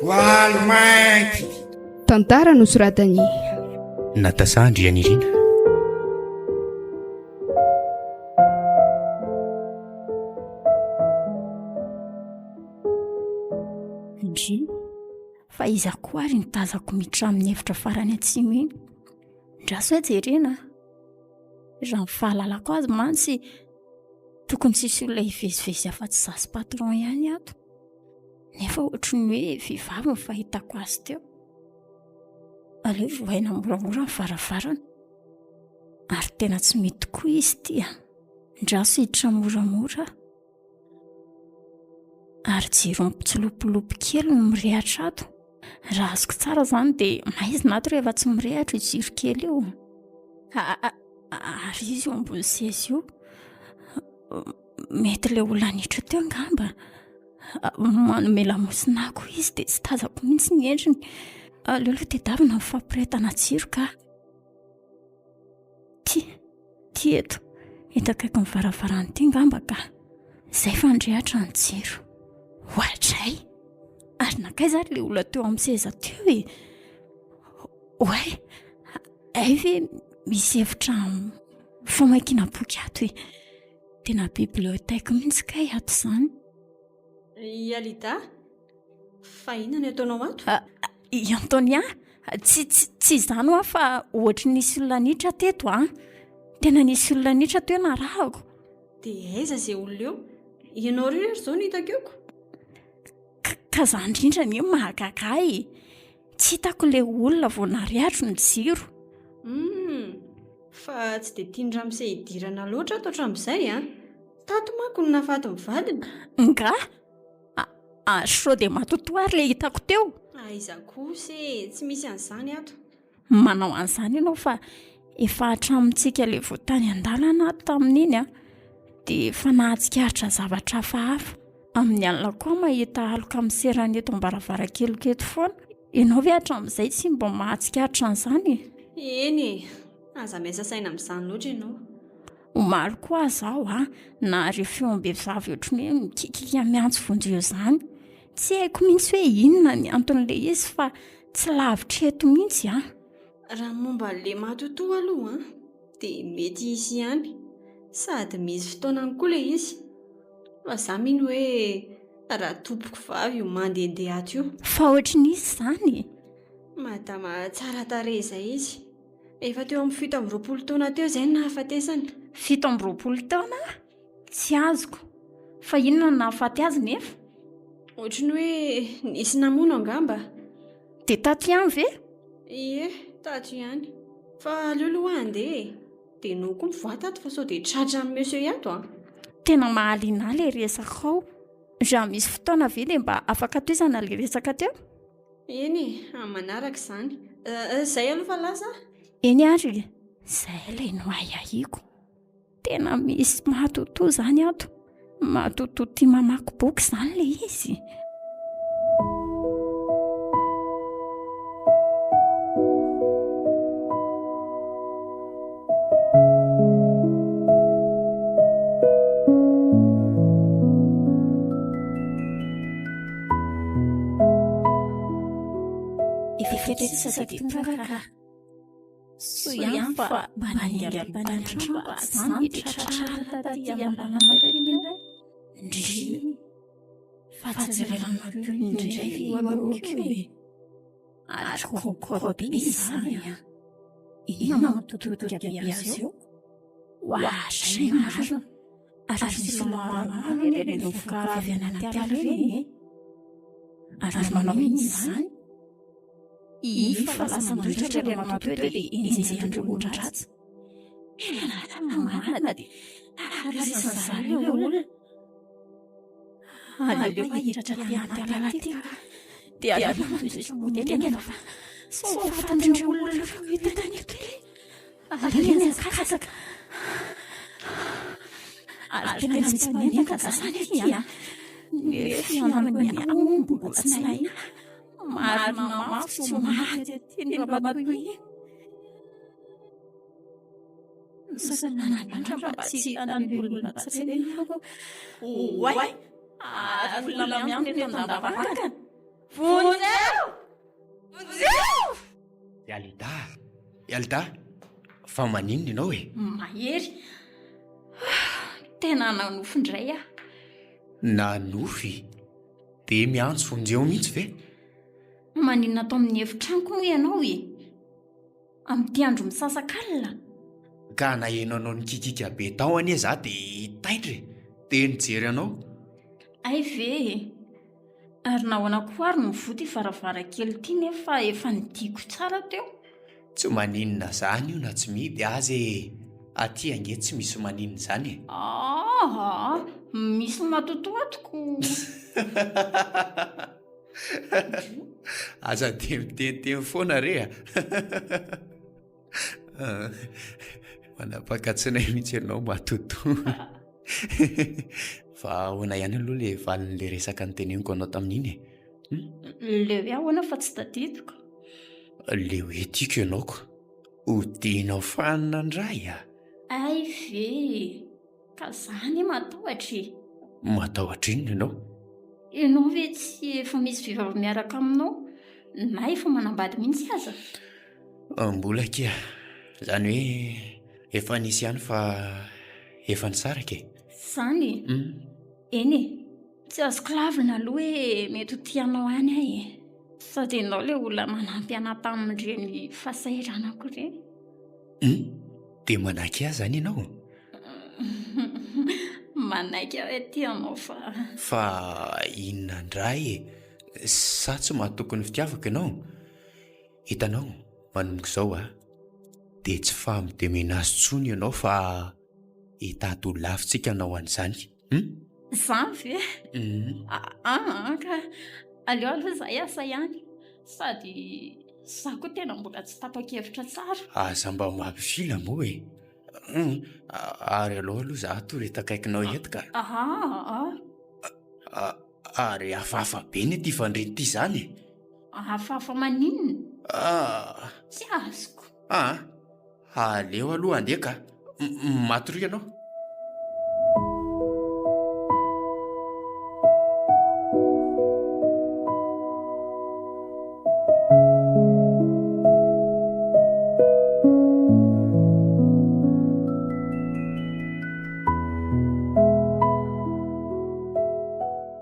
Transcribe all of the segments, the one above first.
Voaly mainty. Tantara nosoratan'i Natasa Andrianirina. Ndry, fa iza koa ary ny tazako miditra amin'ny efitra farany atsimo iny? Ndraso hoe jerena. Raha ny fahalalako azy mantsy, tokony tsisy olona hivezivezy afa-tsy za sy patron ihany ato. Nefa ohatry ny hoe vehivavy ny fahitako azy teo. Aleo vohaina moramora ny varavarana. Ary tena tsy mety tokoa izy ity a. Ndraso hiditra moramora aho. Ary jiro mitsilopilopy kely no mirehatra ato. Raha azoko tsara izany dia maizina ato rehefa tsy mirehatra io jiro kely io. Ary izy eo ambony seza io. Mety ilay olona niditra teo angamba. Manome lamosina ahy koa izy dia tsy tazako mihitsy ny endriny. Aleo aloha tadiavina ny fampirehetana jiro ka. Ty, ty eto, eto akaikin'ny varavarana ity angamba ka. Izay fa nirehatra ny jiro. Ohatray! Ary nankaiza ary ilay olona teo amin'ny seza teo e? Oay, hay ve misy efitra famakiana boky ato e? Tena bibliothèque mihitsy kay ato izany. I Alida, fa inona no ataonao ato? Ah, I Antonia, tsy tsy tsy izany hoa fa ohatry ny nisy olona niditra teto an. Tena nisy olona niditra teo narahako. Dia aiza izay olona eo? Ianao irery ary izao no hitako eo ko. Ka ka izany indrindra anie no mahagaga ahy e. Tsy hitako ilay olona vao nariatro ny jiro. Hum, fa tsy dia tian'i ramose hidirana loatra ato hatramin'izay an. Tato manko no nahafaty ny vadiny. Nga? Ary sao dia matotoa ary ilay hitako teo? Aiza kosa e, tsy misy an'izany ato. Manao an'izany ianao fa efa hatramintsika ilay vao tany an-dalana ato tamin'iny an, dia efa nahatsikaritra zavatra hafahafa. Amin'ny alina koa mahita aloka miserana eto am-baravarankeliko eto foana. Ianao ve hatramin'izay tsy mba mahatsikaritra an'izany e? Eny e, aza miasa saina amin'izany loatra ianao. Omaly koa aza aho a, nahare feom-behivavy ohatry ny hoe mikiakiaka miantso vonjeo izany. Tsy haiko mihitsy hoe inona ny anton'ilay izy fa tsy lavitra eto mihitsy an. Raha ny momba an'ilay matotoa aloha an, dia mety hisy ihany. Sady misy fotoanany koa ilay izy. Fa za mino hoe raha tompoko vavy io mandehandeha ato io. Fa ohatry ny iza izany e? Madama tsara tarehy izay izy. Efa teo amin'ny 27 taona teo izay no nahafatesany. 27 taona? Tsy azoko. Fa inona no nahafaty azy nefa? Ohatry ny hoe nisy namono angamba. Dia tato ihany ve? Ie, tato ihany. Fa aleo aloha handeha e. Dia ianao koa mivoaha tato fa sao dia tratran'i monsieur ato an. Tena mahaliana ahy ilay resaka ao. Raha misy fotoana ve dia mba afaka tohizana ilay resaka teo? Eny e, amin'ny manaraka izany. Izay aloha fa lasa aho. Eny ary e, izay ilay noahiahiako. Tena misy matotoa izany ato. Matotoa tia mamaky boky izany ilay izy. Efa kely sisa dia tonga ka. Soa ihany fa mba naninga aloha mba tsy izany dia tratrarina taty amin'ny lalana ireny indray. Ndry, fa tsy ilay ramatoa indray ve io aloha io e? Ary kôkôrô be izy izany an! Inona no mampitoditodika be azy eo? Ohatray marina! Ary misy olona maromaro anie ireny vovoka avy any anaty ala ireny e! Ary manao inona izany? Ii fa lasa mandroitra ilay ramatoa teo dia enjehin'ireo olon-dratsy. Tena marina dia tarisan'izany ilay olona. Aleo hiditra aty anaty ala aty ka. Dia aleo mandositra mody haingana fa sao ho fatin'ireo olona ireo hitany eto e. Aleo mihazakazaka. Ary tena misy mpanendaka izany aty an. Ny fianany aho mbola tsy nahita. Marina mafy tsy ho maty aty iny ramatoa iny. Misaotra an'Andriamanitra mba tsy hitan'ny olona tsy renako. Oay! Ary olona miantona eto an-davarangana. Vonjeo! Vonjeo! Yalda! Yalda! Fa maninona ianao e? Mahery! Tena nanofy indray aho. Nanofy? Dia miantso vonjeo mihitsy ve? Maninona ato amin'ny efitranoko moa ianao e? Amin'ity andro misasakalina? Ka naheno anao nikikika be tao anie za dia taitra e! Dia nijery anao. Hay ve e! Ary nahoana koa ary no mivoha ity varavarankely ity nefa efa nidiako tsara teo? Tsy maninona zany io na tsy mihidy aza e! Aty ange tsy misy maninona izany e! Aa! Misy matotoa ato ko! Aza dia miteniteny foana re a! Manapaka tsinay mihitsy ianao matotoa. Fa ahoana ihany aloha ilay valin'ilay resaka noteneniko anao tamin'iny e? Le hoe ahoana fa tsy tadidiko? Le hoe tiako ianao ko. Hodianao fanina indray a! Hay ve e! Ka za anie matahotra e! Matahotra inona ianao? Ianao ve tsy efa misy vehivavy miaraka aminao na efa manambady mihitsy aza? Mbola akia. Izany hoe efa nisy ihany fa efa nisaraka e! Izany e? Eny e! Tsy azoko lavina aloha hoe mety ho tia anao any aho e! Sady ianao ilay olona nanampy anà tamin'ireny fahasahiranako ireny. Hum! Dia manaiky ahy izany ianao? Manaiky aho hoe tia anao fa. Fa inona indray e? Sa tsy mahatoky ny fitiavako ianao? Hitanao, manomboka izao aho dia tsy femme de ménage intsony ianao fa hitady ho lavintsika hanao an'izany. Hum? Izany ve? Aa ka aleo aloha izahay hiasa ihany. Sady izaho koa tena mbola tsy tapa-kevitra tsara. Aza mba mampifila moa e! Hum, ary aleo aloha izaho hatory eto akaikinao eto ka. Aa. Ary hafahafa be ny ity fandriana ity izany e! Hafahafa maninona? Ah. Tsy azoko. Ah. Aleo aloha handeha ka. Matoria ianao.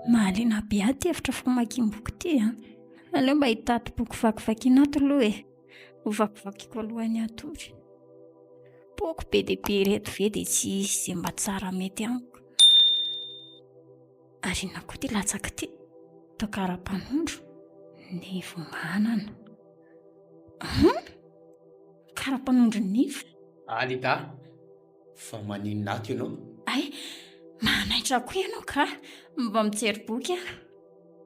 Mahaliana be ahy ity hevitra famakiam-boky ity an. Aleo mba hitady boky vakivakiana ato aloha e. Ho vakivakiako alohan'ny hatory. Boky be dia be ireto ve dia tsy hisy izay mba tsara mety amiko. Ary inona koa ity latsaka ity? Toa kara-panondro. Nivo manana. Hum? Kara-panondro nivo? Alida, fa maninona ato ianao? Ay, manaitra koa ianao ka. Mba mijery boky aho.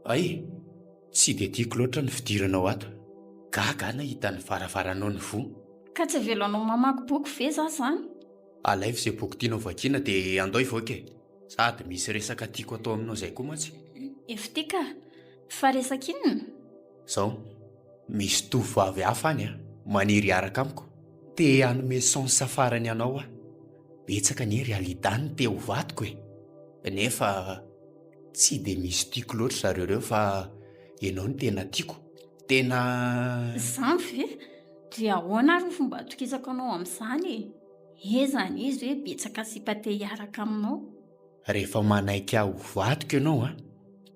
Ay, tsy dia tiako loatra ny fidiranao ato. Gaga aho nahita ny varavaranao nivoha. Ka tsy avelanao mamaky boky ve za zany? Alaivo izay boky tianao vakiana dia andao hivoaka e. Sady misy resaka tiako atao aminao izay koa mantsy. FT ka, fa resaka inona? Zao, misy tovovavy hafa any an, maniry hiaraka amiko. Te hanome chance farany anao aho. Betsaka anie ry Alida no te ho vadiko e. Nefa tsy dia misy tiako loatra zareo ireo fa ianao no tena tiako. Tena. Izany ve? Dia ahoana ary ny fomba atokisako anao amin'izany e? Aiza anie izy hoe betsaka sipa te hiaraka aminao? Rehefa manaiky ahy ho vadiko ianao an,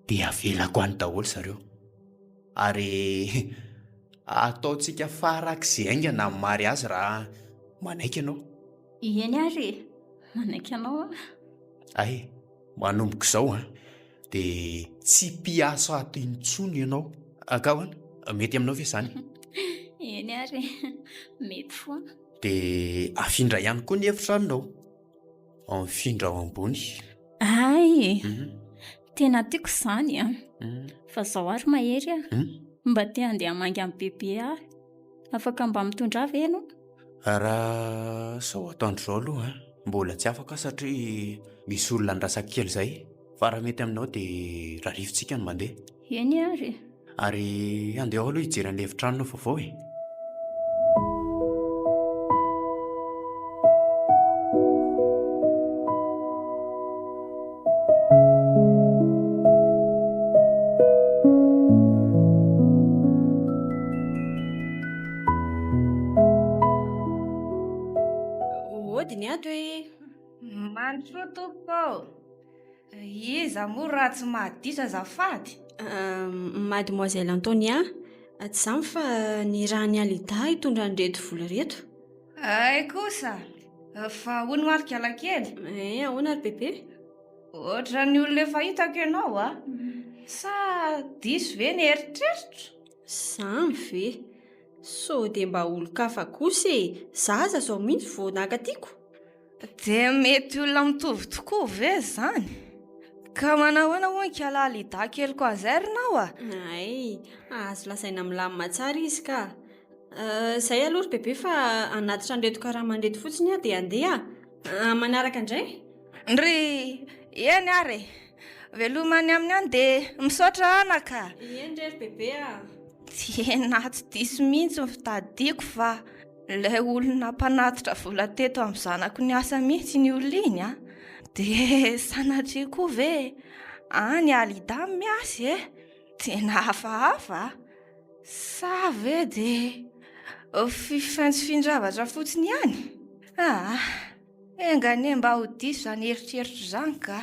dia avelako any daholo zareo. Ary ataontsika farak'izay haingana ny mariazy raha manaiky ianao. Eny ary e, manaiky anao aho. Hay, manomboka izao an, dia tsy mpiasa ato intsony ianao. Ka ahoana? Mety aminao ve izany? Eny ary e, mety foana. Dia afindra ihany koa ny efitranonao. Mifindra ao ambony. Hay e! Tena tiako izany an! Fa izao ary Mahery a! Mba te handeha hamangy an'i Bebe aho. Afaka mba mitondra ahy ve ianao? Raha izao atoandro izao aloha an, mbola tsy afaka aho satria misy olona andrasako kely izay. Fa raha mety aminao dia rarivintsika ny mandeha. Eny ary e! Ary andeha ao aloha hijery an'ilay efitranonao vaovao e. Ody ny ato e. Mandrosoa tompoko ô. Iza moa raha tsy mahadiso azafady? Mademoiselle Antonia, tsy izany fa nirahan'i Alida hitondra an'ireto vola ireto. Hay kosa! Fa hono hoa ry kalakely? Eh, ahoana ry bebe? Ohatran'ny olona efa hitako ianao a! Sa diso ve ny eritreritro? Izany ve? Sao dia mba olon-kafa kosa e! Zaza izao mihitsy vao naka tiako. Dia mety olona mitovy tokoa ve izany? Ka manahoana hono kala Alida keliko azay ry nao a? Hay, azo lazaina milamina tsara izy ka. Izay aloha ry bebe fa hanatitra an'ireto karama ireto fotsiny aho dia handeha. Amin'ny manaraka indray. Ndry, eny ary e. Veloma any aminy any dia misaotra anaka. Eny re ry bebe a. Tena tsy diso mihitsy ny fitadiako fa ilay olona mpanatitra vola teto amin'ny zanako niasa mihitsy iny olona iny a. Dia sanatria koa ve any Alida miasa e? Tena hafahafa a. Sa ve dia fifantsifin-javatra fotsiny ihany? Aa, enga anie mba ho diso izany eritreritro izany ka.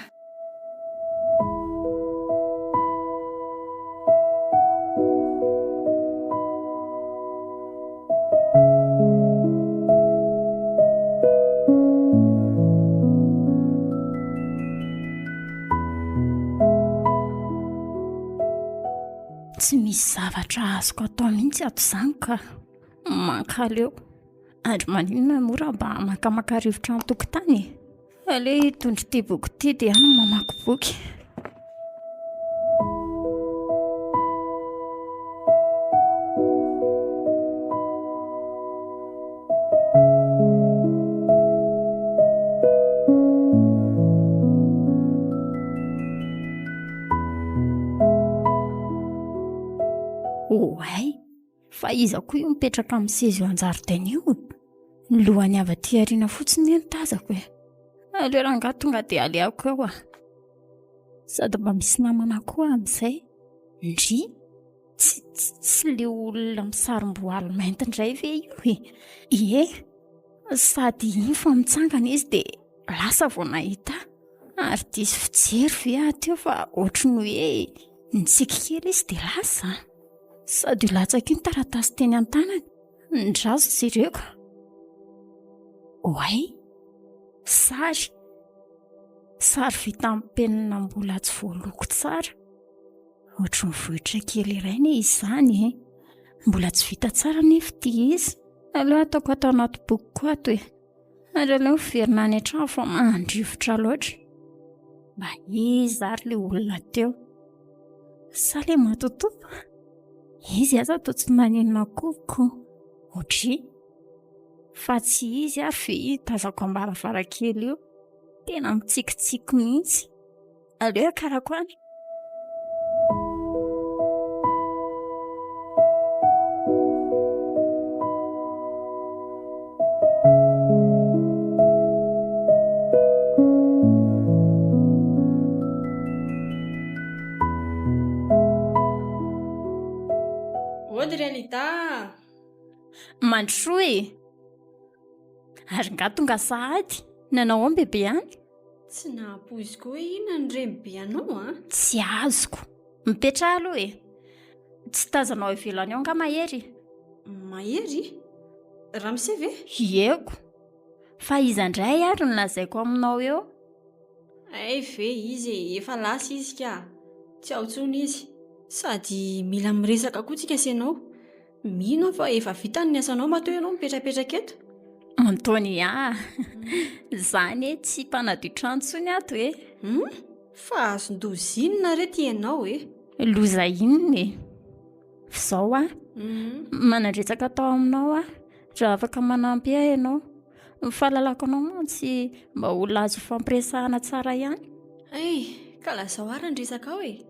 Tsy misy zavatra azoko atao mihitsy ato izany ka. Mankaleo. Andry maninona moa raha mba makamaka rivotra an-tokotany e? Aleo hitondra ity boky ity dia any mamaky boky. Oay! Fa iza koa io mipetraka amin'ny seza eo an-jaridaina io? Ny lohany avy aty aoriana fotsiny anie no tazako e. Aleo rangahy tonga dia alehako eo ah. Sady mba misy namana koa amin'izay. Ndry! Tsy tsy tsy le olona misarom-boaly mainty indray ve io e? Ie! Sady iny fa mitsangana izy dia lasa vao nahita ahy. Ary diso fijery ve aho teo fa ohatry ny hoe nitsiky kely izy dia lasa. Sady io latsaka io ny taratasy teny an-tanany. Ndraso jereko. Oay! Sary. Sary vita amin'ny penina mbola tsy voaloko tsara. Ohatry ny vohitra kely iray anie izany e. Mbola tsy vita tsara anefa ity izy. Aleo ataoko ato anaty bokiko ato e. Ary aleo miverina any an-trano fa mandrivotra loatra. Mba iza ary ilay olona teo? Sa ilay matotoa? Izy aza toa tsy maninona akory ko. Ohatry. Fa tsy izy ary ve io tazako am-baravarankely io? Tena mitsikitsiky mihitsy. Aleo hiakarako any. Ody ry Alida a! Mandrosoa e! Ary nga tonga sahady? Nanao ahoana bebe any? Tsy nahapoiziko hoe inona ny renibe anao an! Tsy azoko. Mipetraha aloha e! Tsy tazanao ivelany ao angaha Mahery? Mahery? Ramose ve? Ieko. Fa iza indray ary no lazaiko aminao eo? Hay ve izy e, efa lasa izy ka! Tsy ao intsony izy. Sady mila miresaka koa tsika sy ianao. Mino aho fa efa vitany ny asanao matoa ianao mipetrapetraka eto. Antonia a! Za anie tsy mpanadio trano intsony ato e! Hum? Fa azon-doza inona re ty ianao e? Loza inona e? F'izao aho, manan-dresaka atao aminao aho, raha afaka manampy ahy ianao. Ny fahalalako anao mantsy mba olona azo ifampiresahana tsara ihany. Hay, ka lazao ary ny resakao e!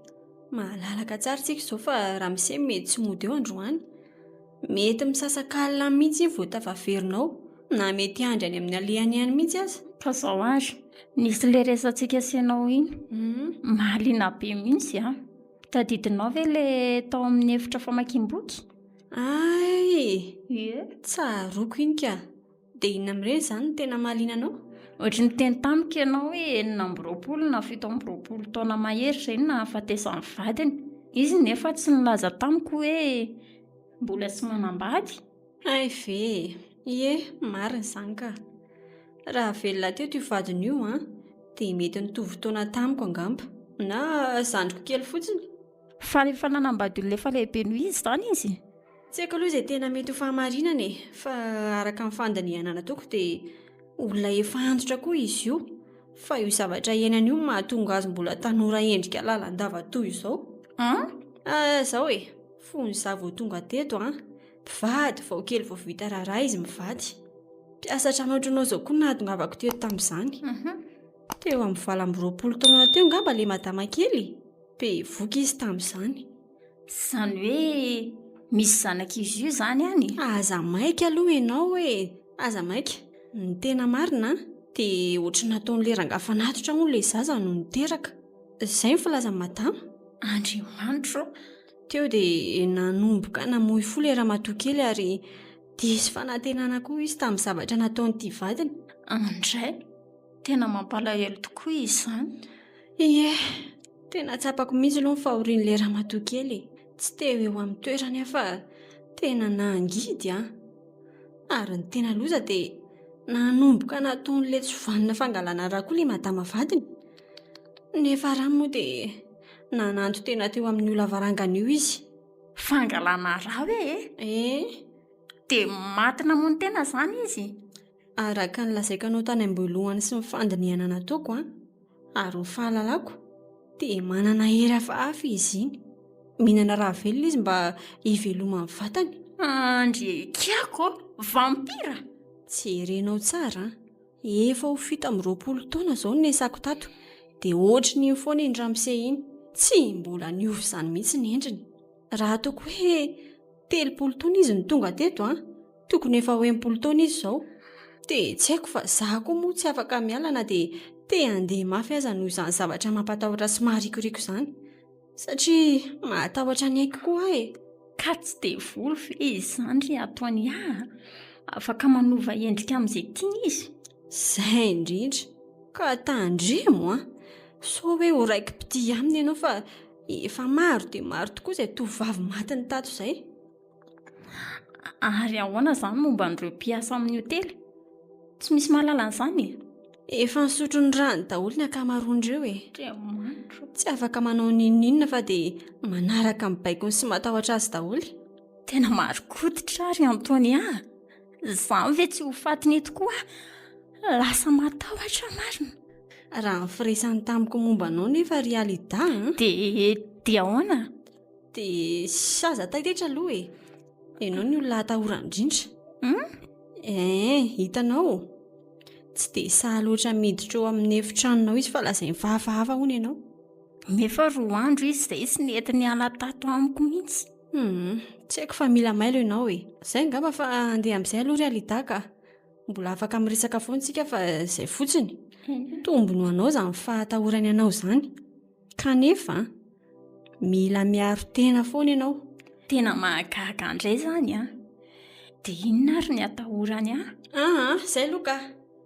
Malalaka tsara tsika izao fa ramose mety tsy mody eo androany. Mety misasak'alina any mihitsy iny vao tafaverina ao, na mety hiandry any amin'ny alehany any mihitsy aza. Fa izao ary, nisy ilay resatsika sy ianao iny. Mahaliana be mihitsy an! Tadidinao ve ilay tao amin'ny efitra famakiam-boky? Hay! Ie. Tsaroako iny ka! Dia inona amin'ireny izany no tena mahaliana anao? Ohatry ny niteny tamiko ianao hoe 26 na 27 taona mahery izay no nahafatesan'ny vadiny. Izy nefa tsy nilaza tamiko hoe mbola tsy manambady. Hay ve e! Ie, marina izany ka. Raha velona teto io vadiny io an, dia mety nitovy taona tamiko angamba, na zandriko kely fotsiny. Fa efa nanambady olona efa lehibe noho izy izany izy? Tsy haiko aloha izay tena mety ho fahamarinana e, fa araka ny fandinihana nataoko dia olona efa antitra koa izy io, fa io zavatra iainany io no mahatonga azy mbola tanora endrika lalandava toy izao. An? Ah, izao e, fony izaho vao tonga teto an, mpivady vao kely vao vita raharaha izy mivady. Mpiasa trano ohatranao izao koa no nahatongavako teto tamin'izany. Teo amin'ny 28 taona teo angamba ilay madama kely, bevoka izy tamin'izany. Izany hoe misy zanak'izy io izany any? Aza maika aloha ianao e! Aza maika. Ny tena marina an, dia ohatry ny nataon'ilay rangahy fanatitra hono ilay zaza no niteraka. Izay ny filazan'i madama. Andriamanitra ô! Teo dia nanomboka namoy fo ilay ramatoa kely ary diso fanantenana koa izy tamin'ny zavatra nataon'ity vadiny. Andray! Tena mampalahelo tokoa izany. Ie, tena tsapako mihitsy aloha ny fahorian'ilay ramatoa kely e. Tsy te ho eo amin'ny toerany aho fa tena nangidy an. Ary ny tena loza dia nanomboka nataon'ilay tsy vanona fangalana rà koa ilay madama vadiny. Nefa raha moa dia nananton-tena teo amin'io lavarangana io izy. Fangalana rà hoe e? Eh. Dia maty namono tena izany izy? Araka ny lazaiko anao tany am-boalohany sy ny fandinihana nataoko an, ary ny fahalalako, dia manana hery hafahafa izy iny. Mihinana rà velona izy mba hiveloman'ny vatany. Andry ekiako ô! Vampira! Jerenao tsara an! Efa ho 27 taona izao no niasako tato, dia ohatry ny iny foana iny ramose iny. Tsy mbola niova izany mihitsy ny endriny. Raha ataoko hoe 30 taona izy no tonga teto an, Tokony efa ho 60 taona izy izao. Dia tsy haiko fa za koa moa tsy afaka miala na dia te handeha mafy aza noho izany zavatra mampatahotra sy maharikoriko izany. Satria mahatahotra ny aiko koa aho e. Ka tsy devoly ve izany ry Antonia a? Afaka manova endrika amin'izay tiany izy. Izay indrindra. Ka tandremo an! Sao hoe ho raiki-pitia aminy ianao fa efa maro dia maro tokoa izay tovovavy matiny tato izay. Ary ahoana izany momba an'ireo mpiasa amin'ny hotely? Tsy misy mahalala an'izany e? Efa nisotro ny rano daholo ny ankamaroan'ireo e. Andriamanitro. Tsy afaka manao n'inon'inona fa dia manaraka ny baikony sy matahotra azy daholo. Tena marin-koditra ary Antonia a! Izany ve tsy ho fatiny eto koa aho? Lasa matahotra marina. Raha ny firesany tamiko momba anao nefa ry Alida a! Dia dia ahoana? Dia aza taitaitra aloha e! Ianao ny olona atahorana indrindra. Hum? Eh, hitanao. Tsy dia sahy loatra miditra eo amin'ny efitranonao izy fa lazainy fa hafahafa hono ianao. Nefa roa andro izy izay tsy nety niala tato amiko mihitsy. Hum, tsy haiko fa mila mailo ianao e. Izay angamba fa andeha amin'izay aloha ry Alida ka. Mbola afaka miresaka foana isika fa izay fotsiny. Tombony ho anao izany fahatahorany anao izany. Kanefa, mila miaro tena foana ianao. Tena mahagaga indray izany an! Dia inona ary ny atahorany ahy? Aa, izay aloha ka!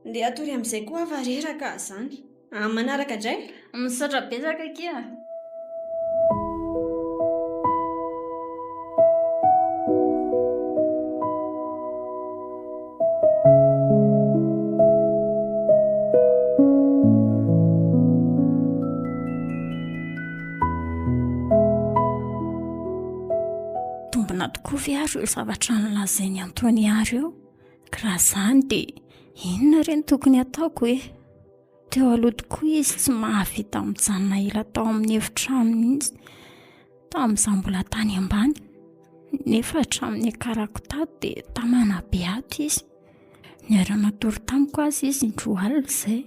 Ndeha hatory amin'izay koa aho fa reraka aho izany. Amin'ny manaraka indray! Misaotra betsaka akia! Tombina tokoa ve ary io zavatra nolazain'i Antonia ireo? Ka raha izany dia inona re no tokony hataoko e? Teo aloha tokoa izy tsy mahavita mijanona ela tao amin'ny efitrano mihitsy, tamin'izaho mbola tany ambany. Nefa hatramin'ny niakarako tato dia tamana be ato izy. Niara-natory tamiko aza izy indroa alina izay.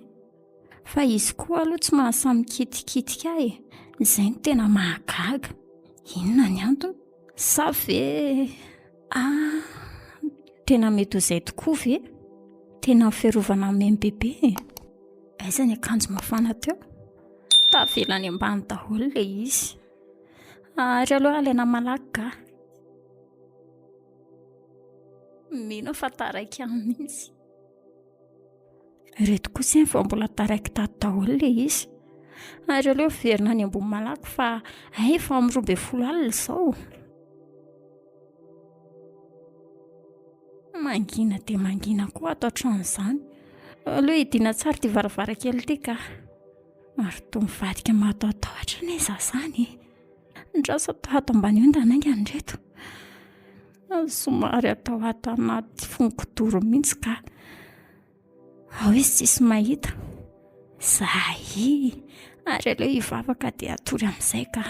Fa izy koa aloha tsy mahasahy mikitikitika ahy e. Izay no tena mahagaga. Inona ny antony? Sa ve ah, tena mety ho izay tokoa ve? Tena ny fiarovana amin'i MBB e. Aiza ny akanjo mafana teo? Tavela any ambany daholo ilay izy. Ary aloha alaina malaky ka. Mino aho fa taraiky ihany mihitsy. Ireto kosa eny vao mbola taraiky tato daholo ilay izy. Ary aleo miverina any ambony malaky fa hay efa amin'ny 12 alina izao. Mangina dia mangina koa ato an-trano izany. Aleo hidiana tsara ity varavarankely ity ka. Ary toa mivadika mahatahotahotra anie izaho izany e. Ndraso atao ato ambany ondana haingana ireto. Somary atao ato anaty fonon-kidoro mihitsy ka. Ao izy tsisy mahita. Zay! Ary aleo hivavaka dia hatory amin'izay ka.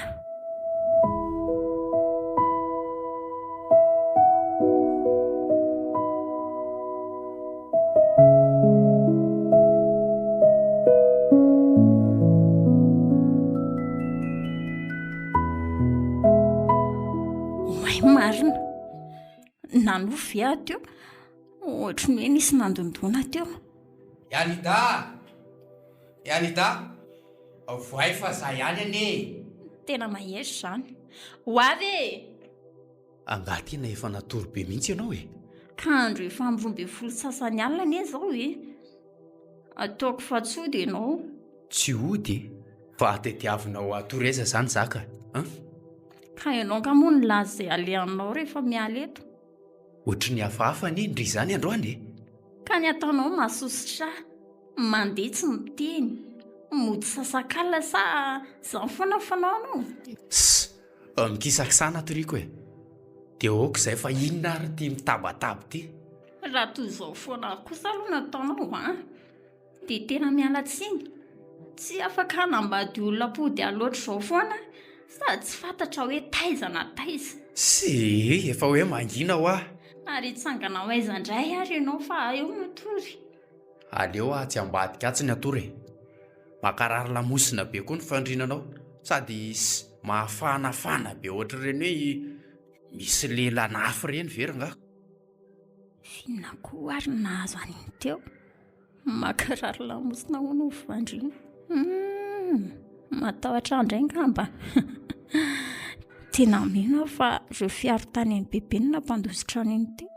Oay marina. Nanofy ve aho teo? Ohatry ny hoe nisy nandondona teo. Yanida! Yanida! Voay fa za ihany anie e! Tena mahery izany. Ho avy e! Angaha tena efa natory be mihitsy ianao e? Ka andro efa amin'ny 12 sasany alina anie izao e! Ataoko fa tsy hody ianao. Tsy hody e! Fa tediavinao hatory aiza izany za ka? An? Ka ianao angaha moa nilaza izay alehanao rehefa miala eto? Ohatry ny hafahafa anie ndry izany androany e! Ka ny ataonao mahasosotra ahy, mandeha tsy miteny, mody sasak'alina sa izany foana ny fanaonao? Ss! Mikisakisana atoriako e! Dia ok izay fa inona ary ity mitabataba ity? Raha toy izao foana kosa aloha no ataonao an! Dia tena miala tsiny. Tsy afaka hanambady olona mpody ahy loatra izao foana sady tsy fantatra hoe taiza na taiza. Tsia, efa hoe mangina hoa. Ary hitsangana ho aiza indray ary ianao fa eo matory? Aleo atsy ambadika atsy ny hatory e. Mankarary lamosina be koa ny fandrinanao sady mahafanafana be ohatr'ireny hoe misy lelan'afo ireny ve rangaha? F'inona koa ary no nahazo an'iny teo? Mankarary lamosina hono ny fandriana. Hum, matahotra ahy indray angamba. Tena mino aho fa ireo fiaro tany amin'ny bebe no nampandositra an'iny teo.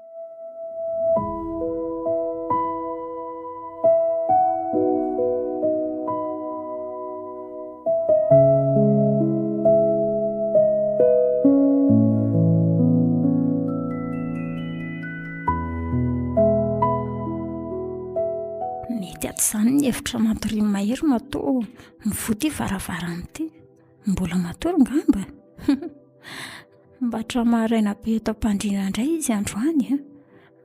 Mety ato izany ny hevitra natorian'i Mahery matoa mivoha ity varavarana ity. Mbola matory angamba. Mba hatramin'ny be eto am-pandriana indray izy androany a.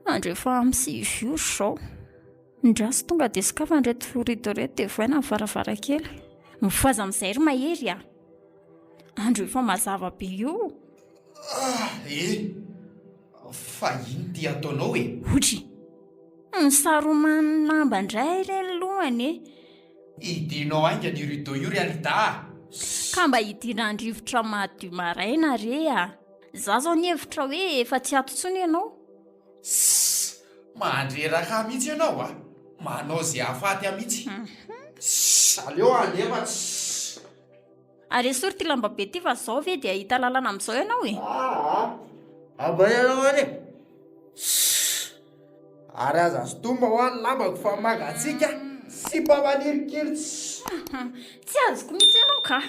Andro efa amin'ny sivy ora izao. Ndraso tonga dia sokafana ireto rideau ireto dia vohaina ny varavarankely. Mifohaza amin'izay ry Mahery a! Andro efa mazava be io. Ah eh! Fa ino ty ataonao e? Otry! Nisaroman'ny lamba indray re ny lohany e! Idinao haingana io rideau io ry Alida a! Ka mba hidiran-drivotra madio maraina re a! Za zao nihevitra hoe efa tsy ato intsony ianao. Sss! Mandreraka ahy mihitsy ianao a! Manao izay hahafaty ahy mihitsy. Sss! Aleo handeha fa sss! Ary esory ity lamba be ity fa zao ve dia hahita lalana amin'izao ianao e? Aa! Abay ianao any e! Sss! Ary aza sintomina hoa ny lambako fa mangatsiaka sy mba manirikiry sss! Tsy azoko mihitsy ianao ka!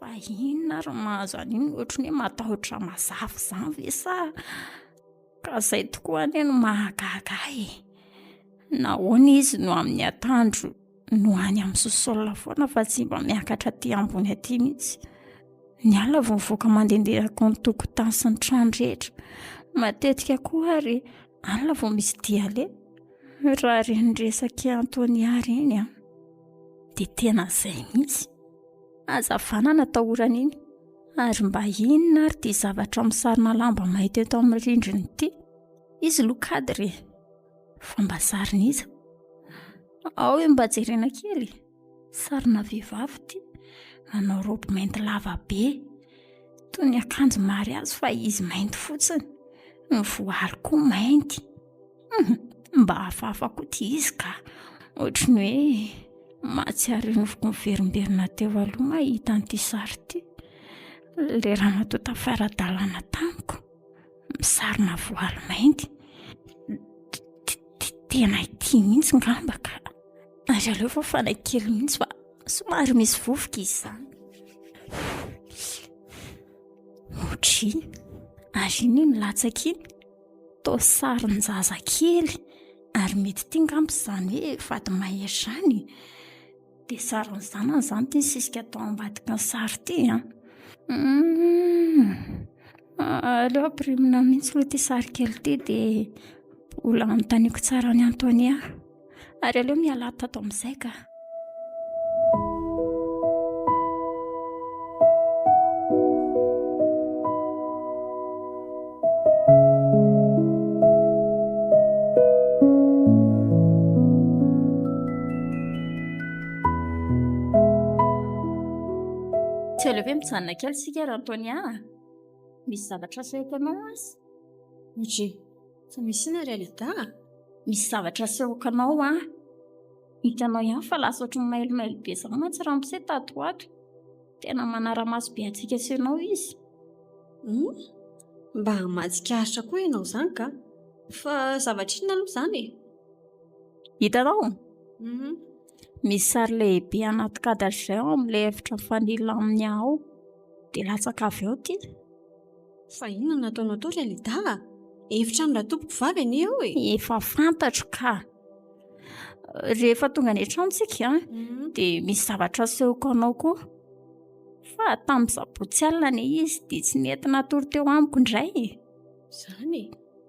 Fa inona ary no mahazo an'iny ohatry ny hoe matahotra mazava izany ve sa? Ka izay tokoa anie no mahagaga ahy e! Nahoana izy no amin'ny atoandro no any amin'ny sous-sol foana fa tsy mba miakatra aty ambony aty mihitsy? Ny alina vao mivoaka mandehandeha ko ny tokotany sy ny trano rehetra. Matetika koa ary alina vao misy dia aleha. Raha ireny resak'i Antonia ireny an, dia tena izay mihitsy. Hazavana no atahorana iny. Ary mba inona ary ity zavatra misarona lamba mainty eto amin'ny rindrina ity? Izy aloha cadre e! Fa mba sarin'iza? Ao hoe mba jerena kely e. Sarina vehivavy ity, manao raoby mainty lava be. Toy ny akanjo mariazy fa izy mainty fotsiny. Ny voaly koa mainty. Hum, mba hafahafa koa ity izy ka. Ohatry ny hoe mahatsiaro nofiko miverimberina teo aloha mahita an'ity sary ity. Ilay ramatoa tafara-dalana tamiko, misarona voaly mainty. Tena ity mihitsy ngamba ka. Ary aleo fafana kely mihitsy fa somary misy vovoka izy izany. Ohatry ary iny iny latsaka iny toa sarin-jaza kely ary mety ity ngamba izany hoe vady mahery izany. Dia sarin'ny zanany izany ity nisisika tao ambadiky ny sary ity an. Aleo ampirimina mihitsy aloha ity sary kely ity dia mbola anontaniako tsara an'i Antonia. Ary aleo miala tato amin'izay ka. Tsy aleo ve mijanona kely isika ry Antonia a? Misy zavatra asehoko anao aza. Ndry, fa misy inona ry Alida a? Misy zavatra asehoko anao an. Hitanao ihany fa lasa ohatry ny mailomailo be izany mantsy ramose tato ho ato. Tena manara-maso be antsika sy ianao izy. Hum, mba mahatsikaritra koa ianao izany ka. Fa zavatra inona aloha izany e? Hitanao? Misy sary lehibe anaty cadre izay ao amin'ilay efitra mifanila amin'ny ahy ao. Dia latsaka avy ao ity. Fa inona no nataonao tao ry Alida a? Efitrano ratompokovavy anie ao e! Efa fantatro ka. Rehefa tonga any an-trano tsika dia misy zavatra asehoko anao koa. Fa tamin'ny sabotsy alina anie izy dia tsy nety natory teo amiko indray e. Izany e?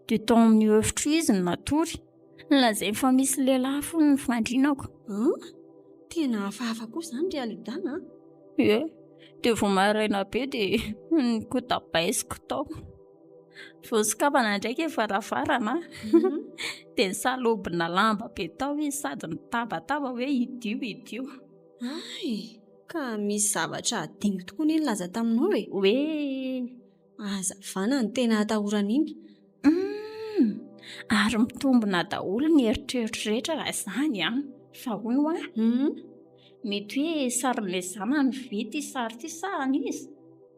Dia tao amin'io efitro io izy no natory. Lazainy fa misy lehilahy hono ny fandrinako. An? Tena hafahafa koa izany ry Alida a! Ie, dia vao maraina be dia nikotabaisiko tao. Vao sokafana ndraiky ny varavarana dia nisalobona lamba be tao izy sady nitabataba hoe idio idio. Hay! Ka misy zavatra hadinoko tokoa anie nilaza taminao e! Hoe? Hazavana no tena atahorana iny. Humm! Ary mitombina daholo ny eritreritro rehetra raha izany an! Fa hono hoa, mety hoe sarin'ilay zanany ve ity sary ity sa an'iza?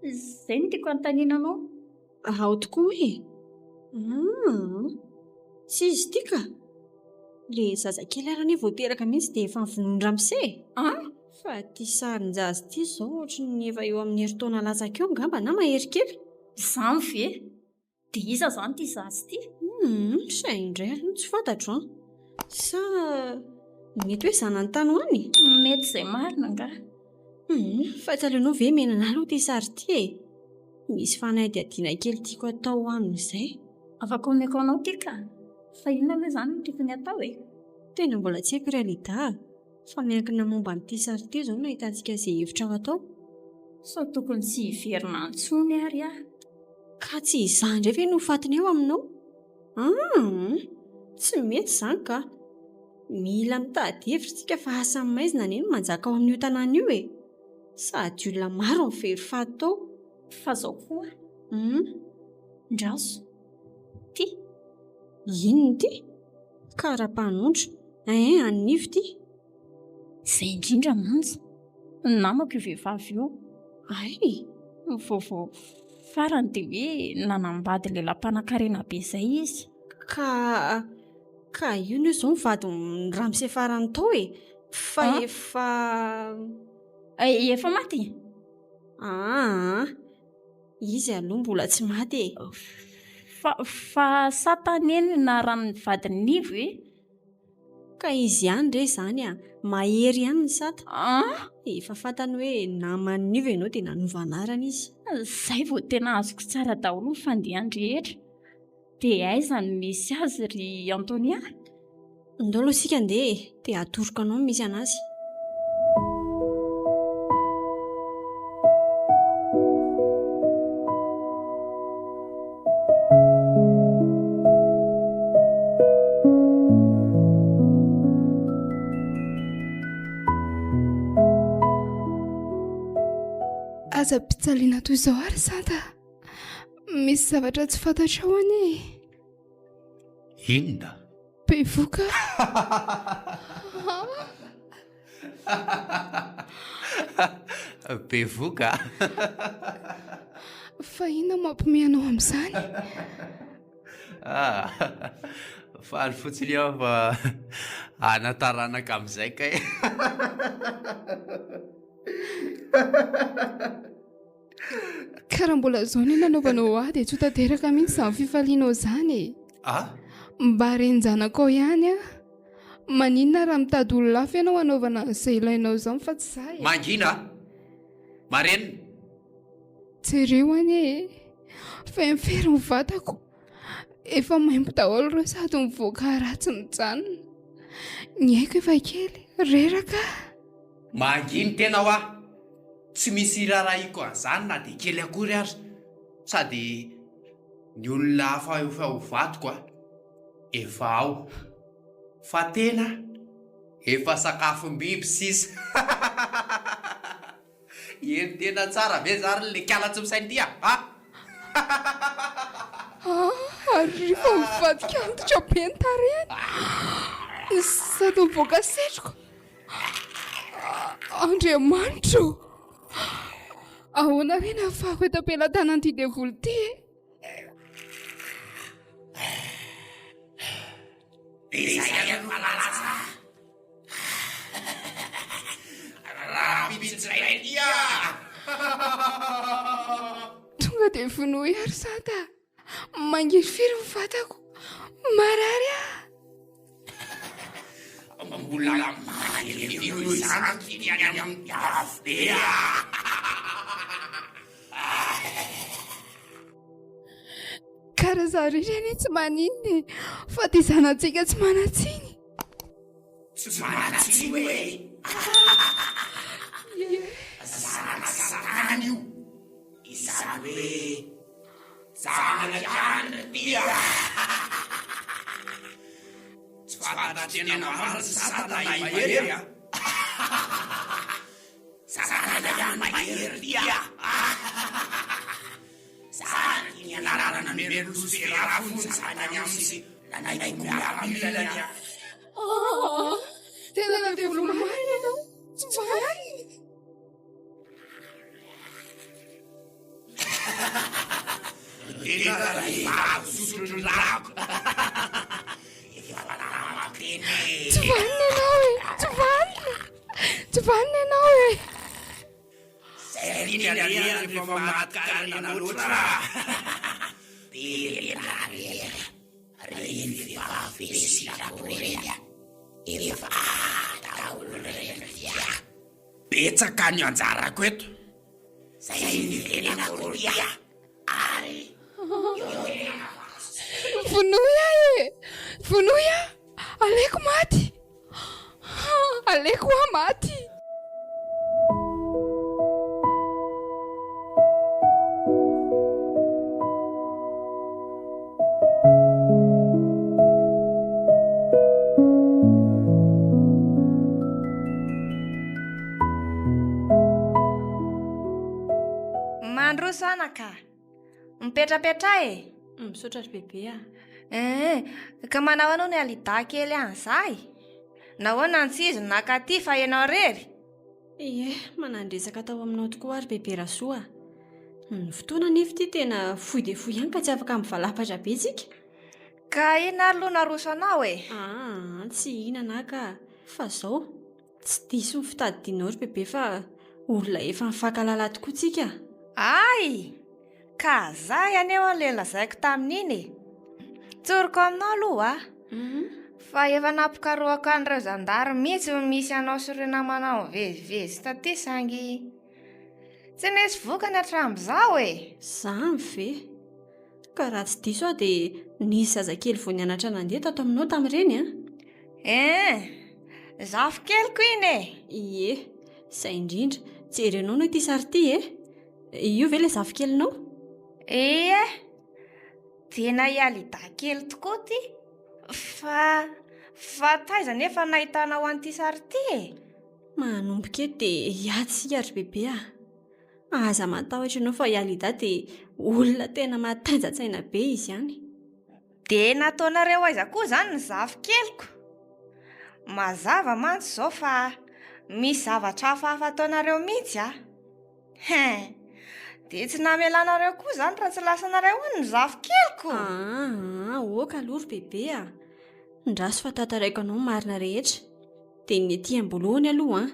Izay no tiako hanontaniana anao. Ao tokoa e! Humm! Tsy izy ity ka! Ilay zazakely ary anie vao teraka mihitsy dia efa novonoin'i ramose e! An! Fa ity sarin-jaza ity izao ohatry ny efa eo amin'ny herintaona latsaka eo angamba na mahery kely. Izany ve? Dia iza izany ity zaza ity? Humm, izay indray aloha tsy fantatro an! Sa mety hoe zanany tany ho any? Mety izay marina angaha. Humm, fa tsy aleonao ve omena anah aloha ity sary ity e? Misy fanadihadiana kely tiako atao amin'izay. Afaka omeko anao ity ka! Fa inona aloha izany no tokony atao e? Tena mbola tsy haiko ry Alida a! Fa miankina momba an'ity sary ity izao no ahitantsika izay hevitra ho atao. Sao tokony tsy hiverina intsony ary aho. Ka tsy izaho indray ve no ho fatiny eo aminao? Humm! Tsy mety izany ka! Mila mitady hevitra isika fa asa maizina anie no manjaka ao amin'io tanàna io e! Sady olona maro no very faty tao. Fa izao koa. Humm! Ndraso. Ity. Inona ity? Karapanondro. Ein, an'i Nivo ity. Izay indrindra mantsy. Namako io vehivavy io. Hay! Ny vaovao farany dia hoe nanambady lehilahy mpanankarena be izay izy. Ka, ka io anie izao ny vadin'i ramose farany tao e! Fa efa. Efa maty? Aa! Izy aloha mbola tsy maty e! Fa, fa sata anie ny anaran'ny vadin'i Nivo e! Ka izy ihany re izany a! Mahery ihany ny sata. An! Efa fantany hoe naman'i Nivo ianao dia nanova anarana izy. Izay vao tena azoko tsara daholo ny fandehany rehetra. Dia aiza no misy azy ry Antonia? Ndao aloha isika andeha e, dia atoroko anao ny misy an'azy. Aza ampijaliana toy izao ary Santa. Misy zavatra tsy fantatrao anie e. Inona? Bevoka. Bevoka? Fa inona mampiomehy anao amin'izany? Ah, faly fotsiny aho fa hanan-taranaka amin'izay kay. Ka raha mbola izao ny nanaovanao ahy dia tsy ho tanteraka mihitsy izany fifalianao izany e. Ah? Mba renin-janakao ihany aho. Maninona raha mitady olona hafa ianao hanaovana an'izay ilainao izany fa tsy izaho e. Mangina a! Marenina! Jereo anie e! Feno fery ny vatako. Efa maimbo daholo ireo sady mivoaka ratsy mijanona. Ny aiko efa kely, reraka aho. Manginy tena hoa! Tsy misy iraharahiako an'izany na dia kely akory aza. Sady ny olona hafa efa ho vadiko a! Efa ao. Fa tena efa sakafom-biby sisa. Eny tena tsara ve zany le kala tsy misaina ity a! A! Ary rehefa mivadika antitra be ny tarehiny sady mivoaka setroka. Andriamanitra ô! Ahoana re ny ahafahako eto am-pelatanan'ity devoly ity e? Izay aloha lasa. Rahampitso indray ity ah! Tonga dia vonoy ary Santa. Mangirifiry ny vatako. Marary aho. Mbola mangirifiry noho izany ity any amin'ny afobe ah! Ka raha izaho irery anie tsy maninona e, fa ity zanatsika tsy manan-tsiny. Tsy manan-tsiny hoe? Zanaka zanany io, izany hoe zanak'i Andry ity a! Tsy fantatry tena marina sy satana i Mahery a! Zanak'i Mahery ity a! Zany ny anarana nomeny Losifera fony zanany aminy nanaingo miaramilany a! Oh, tena devoly marina ianao, tsy marina. Tena vehivavy misotro ny rako. Efa nanapa-teny e. Tsy vanona ianao e, tsy vanona, tsy vanona ianao e. Zay ry ny alehany rehefa maty karena loatra Be redareda reny vehivavy be sitrapo reny a Efa daholo reny ry a Betsaka ny anjarako eto Zay ny venako ry a Ary Vonoy aho e! Vonoy aho! Aleoko maty! Aleoko aho maty! Mandroso anaka. Mipetrapetraha e! Misaotra ry bebe a! Eeh, ka manao ahoana hono i Alida kely any izahy? Nahoana no tsy izy no naka aty fa ianao irery? Ie, manan-dresaka tao aminao tokoa aho ry bebe Rasoa a! Ny fotoana anefa ity tena fohy dia fohy ihany ka tsy afaka mivalapatra be tsika. Ka inona ary aloha no aroso anao e? Aa, tsy hihinana aho ka! Fa izao, Tsy diso ny fitadidianao ry bebe fa olona efa nifankahalala tokoa tsika. Hay! Ka zay anie ho'a le lazaiko tamin'iny e! Tsoriko aminao aloha a! Fa efa nampikarohako an'ireo zandary mihitsy ny misy anao sy ireo namanao mivezivezy taty saingy tsy nisy vokany hatramin'izao e! Zany ve? Ka raha tsy diso aho dia nisy zazakely vao nianatra nandeha tato aminao tamin'ireny an? Eeh! Zafikeliko iny e! Ie, izay indrindra. Jerenao anie ity sary ity e! Io ve ilay zafikelinao? Ie! Tena i Alida kely tokoa ity. Fa, fa taiza anefa no nahitanao an'ity sary ity e? Manomboka eto dia hiady isika ry bebe a! Aza matahotra ianao fa i Alida dia olona tena matanjantsaina be izy any. Dia nataonareo aiza koa izany ny zafikeliko? Mazava mantsy izao fa misy zavatra hafahafa ataonareo mihitsy a! Hein! Dia tsy namelanareo koa izany raha tsy lasanareo any ny zafikeliko? Aa, ok aloha ry bebe a! Ndraso fa tantaraiko anao ny marina rehetra. Dia ny ety am-boalohany aloha an,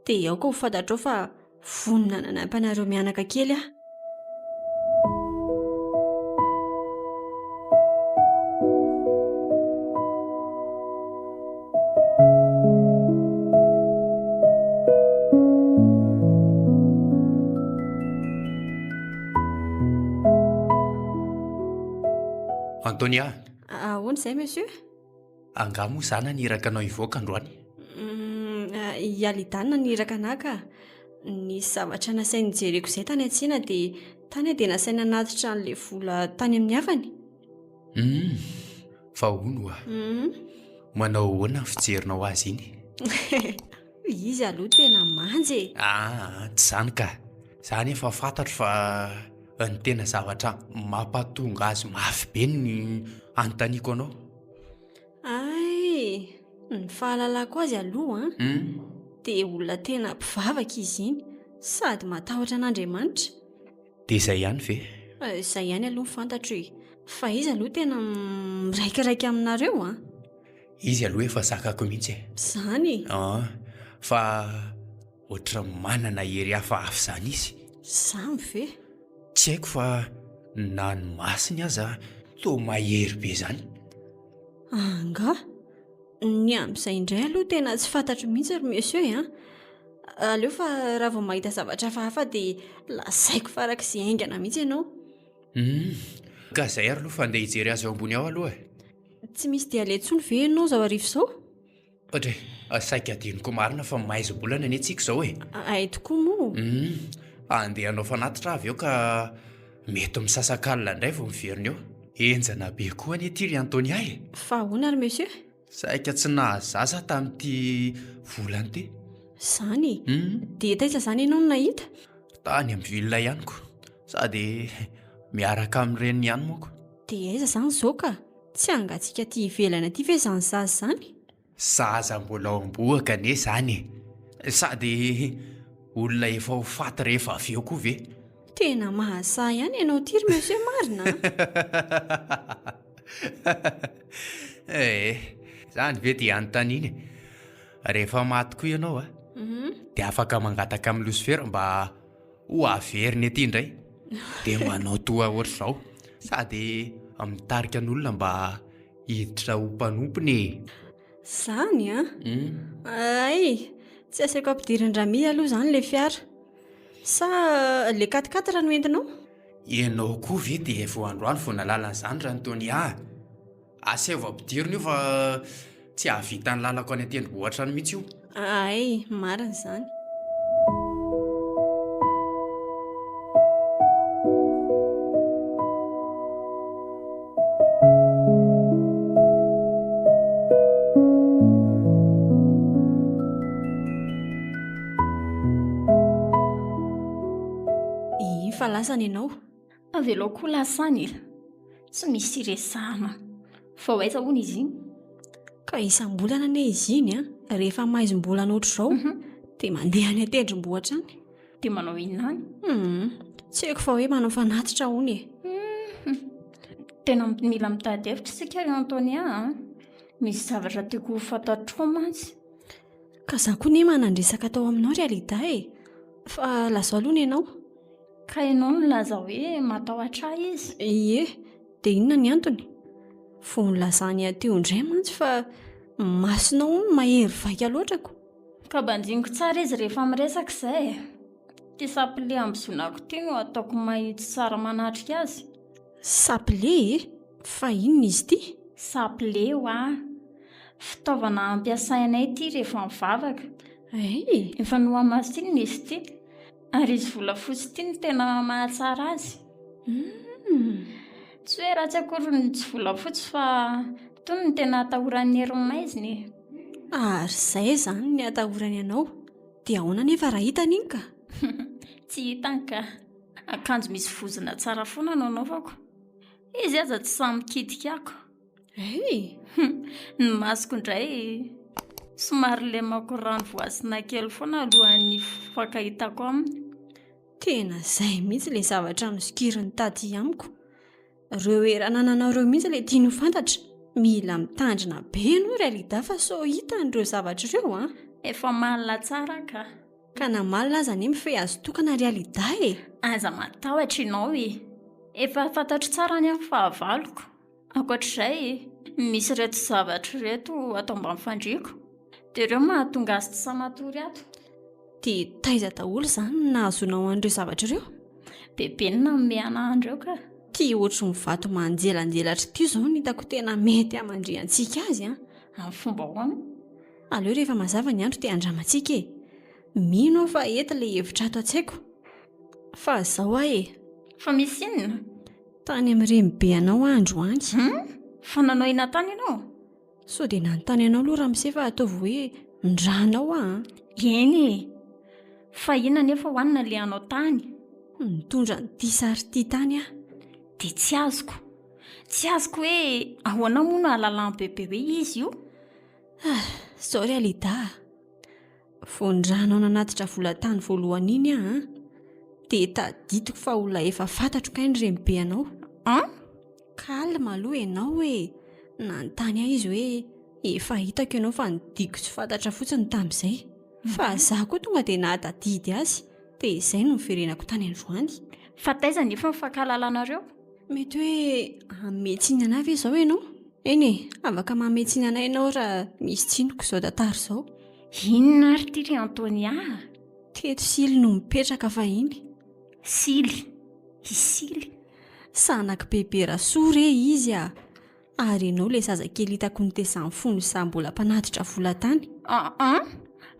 dia aoka ho fantatrao fa vonona nanampy anareo mianaka kely aho. Antonia. Ahoana izay monsieur? Angaha moa za naniraka anao hivoaka androany? I Alida no naniraka anah ka. Nisy zavatra nasainy nijereko izay tany an-tsena dia tany aho dia nasaina nanatitra an'ilay vola tany amin'ny havany. Humm, fa hono oa. Manao ahoana ny fijerinao azy iny? Izy aloha tena manja e! Aa, tsy izany ka. Za anefa fantatro fa ny tena zavatra mampatonga azy mafy be ny anontaniako anao. Hay! Ny fahalalako azy aloha an, dia olona tena mpivavaka izy iny, sady matahotra an'Andriamanitra. Dia izay ihany ve? Izay ihany aloha ny fantatro e. Fa izy aloha tena miraikiraiky aminareo an. Izy aloha efa zakako mihitsy e. Izany e? An, fa ohatran'ny manana hery hafahafa izany izy. Izany ve? Tsy haiko fa na ny masony aza toa mahery be izany. Angaha? Ny amin'izay indray aloha tena tsy fantatro mihitsy ry monsieur an. Aleo fa raha vao mahita zavatra hafahafa dia lazaiko farak'izay haingana mihitsy ianao. Humm, ka izay ary aloha fa andeha hijery azy ao ambony ao aloha e. Tsy misy dia aleha intsony ve ianao izao hariva izao? Ohatra e, saika adinoko marina fa maizim-bolana anie tsika izao e. Hay tokoa moa. Humm, andeha hanao fanatitra aho avy eo ka mety misasakalina indray vao miverina eo. Henjana be koa anie ity ry Antonia e. Fa ahoana ry monsieur? Saika tsy nahazo zaza aho tamin'ity volana ity. Izany e? Dia taiza izany ianao no nahita? Tany amin'ny ville ihany ko. Sady miaraka amin'ny reniny ihany manko. Dia aiza izany izao ka? Tsy hangatsiaka aty ivelany aty ve izany zaza izany? Zaza mbola ao am-bohoka anie izany e! Sady olona efa ho faty rehefa avy eo koa ve? Tena mahasahy ihany ianao ity ry monsieur marina a! Eh, izany ve dia anontaniana e? Rehefa maty koa ianao a, dia afaka mangataka amin'i Losifera mba ho averiny aty indray dia manao toa ohatr'izao sady mitarika ny olona mba hiditra ho mpanompony e. Zany an? Hay, tsy asaiko ampidirin-dRamia aloha izany ilay fiara. Sa le quatre quatre no entinao? Ianao koa ve dia vao androany vao nahalala an'izany Rantonia a? Asaivo ampidirina io fa tsy hahavita ny lalako any an-tendrombohitra any mihitsy io. Hay, marina izany. Iny fa lasana ianao. Avelao koa lasa any e! Tsy misy iresahana. Fa ho aiza hono izy iny? Ka isam-bolana anie izy iny an! Rehefa maizim-bolana ohatr'izao dia mandeha any an-tendrombohitra any. Dia manao inona any? Hum, tsy haiko fa hoe manao fanatitra hono e. Hum, tena mila mitady hevitra isika ry Antonia a! Misy zavatra tiako ho fantatrao mantsy. Ka za koa anie manan-dresaka atao aminao ry Alida e! Fa lazao aloha ny anao. Ka ianao nilaza hoe matahotra ahy izy? Ie, dia inona ny antony? Vao nilazany ahy teo indray mantsy fa ny masonao hono mahery vaika loatra ko. Ka banjiniko tsara izy rehefa miresaka izay e. Ity sapile ambozonako ity no ataoko mahitsy tsara manatrika azy. Sapile e? Fa inona izy ity? Sapile hoa. Fitaovana ampiasainay ity rehefa mivavaka. Hay! Efa nohamasinina izy ity. Ary izy volafotsy ity no tena mahatsara azy. Humm. Tsy hoe ratsy akory ny tsy volafotsy fa itony no tena atahoran'ny herin'ny maizina e. Ary izay izany ny atahorany anao. Dia ahoana anefa raha hitany iny ka? Tsy hitany ka. Akanjo misy vozona tsara foana no anaovako. Izy aza tsy sahy mikitika ako. Hey! Ny masoko indray somary lemako rano voasina kely foana alohan'ny hifankahitako aminy. Tena izay mihitsy ilay zavatra nosokiriny taty amiko. Ireo hery anananao ireo mihitsy ilay tiany ho fantatra. Mila mitandrina be ianao ry Alida fa sao hitany ireo zavatra ireo an! Efa malina tsara ka. Ka na malina aza anie mifehy azo tokana ry Alida e! Aza matahotra ianao e! Efa fantatro tsara anie ny fahavaloko. Ankoatr'izay, misy ireto zavatra ireto ato ambany fandriako. Dia ireo mahatonga azy tsy sahy matory ato. Dia taiza daholo izany no nahazoanao an'ireo zavatra ireo? Bebe no nanome anah an'ireo ka. Ity ohatry ny vato manjelanjelatra ity izao no hitako tena mety hamandrihantsika azy an! Amin'ny fomba ahoana? Aleo rehefa mazava ny andro dia andramantsika e! Mino aho fa hety ilay hevitra ato an-tsaiko. Fa izao aho e! Fa misy inona? Tany amin'ny renibe anao aho androany. Hum? Fa nanao inona tany ianao? Sao dia nanontany anao aloha ramose fa ataovy hoe ndrana ao aho an! Eny e! Fa inona anefa ho anona le anao tany? Nitondra an'ity sary ity tany aho. Dia tsy azoko. Tsy azoko hoe ahoana moa no ahalalan'i Bebe hoe izy io? Ah, izao ry Alida a! Vao nirahana nanatitra vola tany voalohany iny aho an, dia tadidiko fa olona efa fantatro kay ny renibe anao. An? Calme aloha ianao e! Nanontany ahy izy hoe efa hitako ianao fa ny diako tsy fantatra fotsiny tamin'izay. Fa izaho koa tonga dia nahatadidy azy, dia izay no niverenako tany androany. Fa taiza nefa ny fankahalalanareo? Mety hoe hanome tsiny anah ve izao ianao? Eny e, afaka manome tsiny anah ianao raha misy tsiniko izao tantara izao. Inona ary ity ry Antonia a? Teto Sily no mipetraka fahiny. Sily? I Sily? Zanak'i Bebe Rasoa re izy a! Ary ianao ilay zazakely hitako nitezan'ny fony izaho mbola mpanatitra vola tany. An?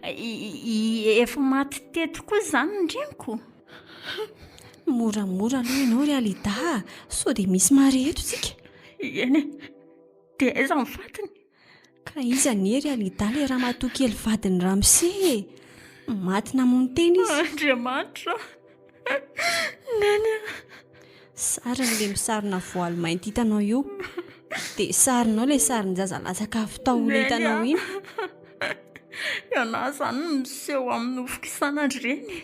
Efa maty teto koa izany ny reniko? Moramora aloha ianao ry Alida a! Sao dia misy mahare eto tsika. Eny e! Dia aiza ny fatiny? Ka iza anie ry Alida ilay ramatoa kely vadin'i ramose e! Maty namono tena izy. Andriamanitra ô! Neny a! Sariny ilay misarona voaly mainty hitanao io. Dia sarinao ilay sarin-jaza latsaka avy tao olona hitanao iny. Ianao izany no miseho amin'ny nofiko isan'andro ireny e!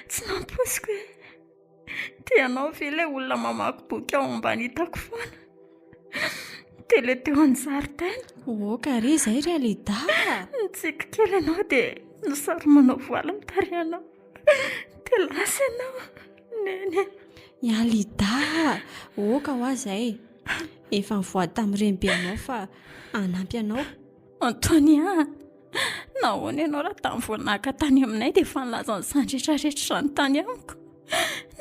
Tsy nampoiziko e! Dia ianao ve ilay olona mamaky boky ao ambany hitako foana? Dia ilay teo an-jaridaina? Oka re izay ry Alida a! Nitsiky kely ianao dia nosaromanao voaly ny tarehinao. Dia lasa ianao, Neny a! I Alida a! Oka hoa izay. Efa nivoady tamin'ny renibenao fa hanampy anao. Antonia a! Nahoana ianao raha tamin'ny vao naka tany aminay dia efa nilaza an'izany rehetra rehetra izany tany amiko?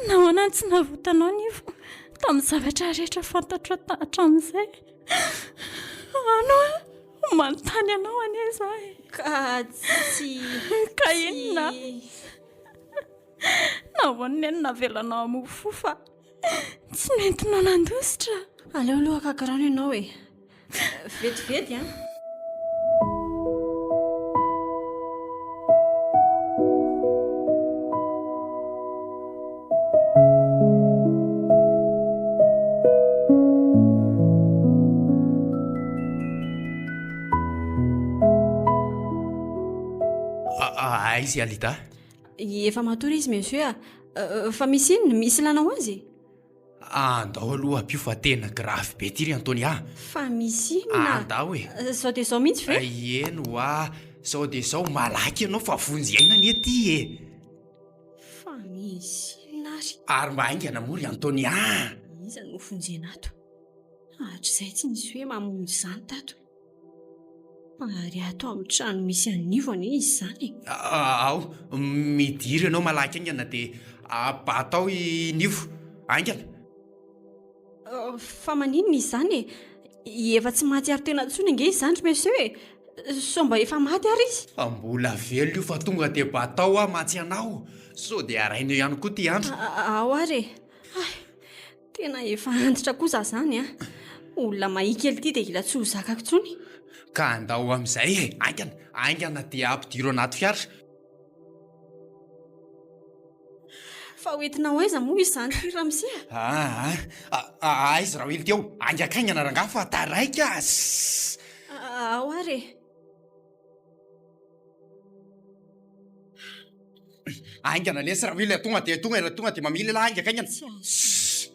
Nahoana no tsy navotanao Nivo tamin'ny zavatra rehetra fantatro hatramin'izay? Ano a! Manontany anao anie izaho e! Ka tsy. Ka inona? Nahoana neny no navelanao hamoa fo fa tsy nentinao nandositra? Aleo aloha haka rano ianao e! Vetivety an! Aiza i Alida? Efa matory izy monsieur a! Fa misy inona? Misy ilànao azy? Andao aloha ampio fa tena grave be ty ry Antonia a! Fa misy inona? Andao e! Zao dia zao mihitsy ve? Eny hoa, zao dia zao, malaky ianao fa vonjy aina anie ty e! Fa misy inona ary? Ary mba haingana moa ry Antonia a! Iza no vonjena ato? Hatrizay tsy nisy hoe mamonjy izany tato. Ary ato amin'ny trano misy an'ivo anie izy izany e! Ao, midira ianao malaky haingana dia abatao i Nivo, haingana! Fa maninona izy izany e? Efa tsy mahatsiaro tena intsony ange izy izany ry monsieur e! Sao mba efa maty ary izy? Fa mbola velona io fa tonga dia batao aho mantsy anao, sao dia araina eo ihany koa ity andro. Ao ary e! Hay! Tena efa antitra koa za zany a! Olona mahia kely ity dia hila tsy ho zakako intsony. Ka andao amin'izay e! Haingana, haingana dia ampidiro anaty fiara. Fa ho entina ho aiza moa izany ity ramose a? Aa, aiza Rawily teo? Haingakaingana rangahy fa taraiky ah! Sss! Ao ary e! Haingana lesy Rawily a! Tonga dia tonga, tonga dia mamily elah haingakaingana! Tsy azo.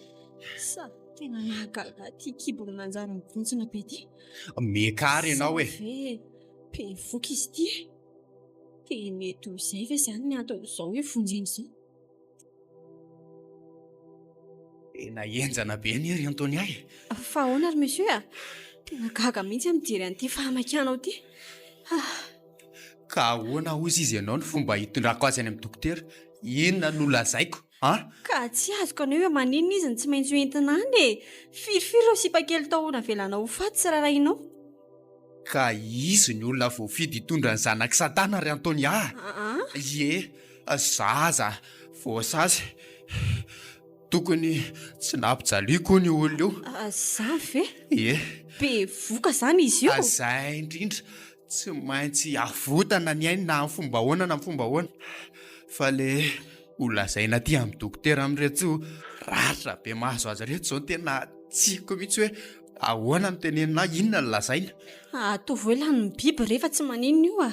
Sa tena nahagaga ity kibony nanjary mibontsina be ity. Miakara ianao e! Sa ve bevoka izy ity e? Dia mety ho izay ve izany ny anton'izao hoe vonjena izao? Tena henjana be anie ry Antonia e! Fa ahoana ry monsieur a? Tena gaga mihitsy aho mijery an'ity fahamakianao ity. Ah. Ka ahoana hozy izy ianao ny fomba hitondrako azy any amin'ny dokotera? Inona no lazaiko an? Ka tsy azoko anie hoe maninona izy no tsy maintsy ho entina any e! Firifiry ireo sipa kely tao navelanao ho faty tsy rarahinao? Ka izy ny olona voafidy hitondra ny zanak'i Satana ry Antonia a! Ie, zaza voasazy. Tokony tsy nampijaliako hono io olona io. Zany ve? Ie. Bevoka zany izy io? Zay indrindra. Tsy maintsy avotana ny ainy na amin'ny fomba ahoana na amin'ny fomba ahoana. Fa le ho lazaina aty amin'ny dokotera amin'ireto ratra be mahazo azy ireto izao tena tsy haiko mihitsy hoe Ahoana no tenenina ahy? Inona no lazaina? Ataovy hoe lanin'ny biby re fa tsy maninona io a!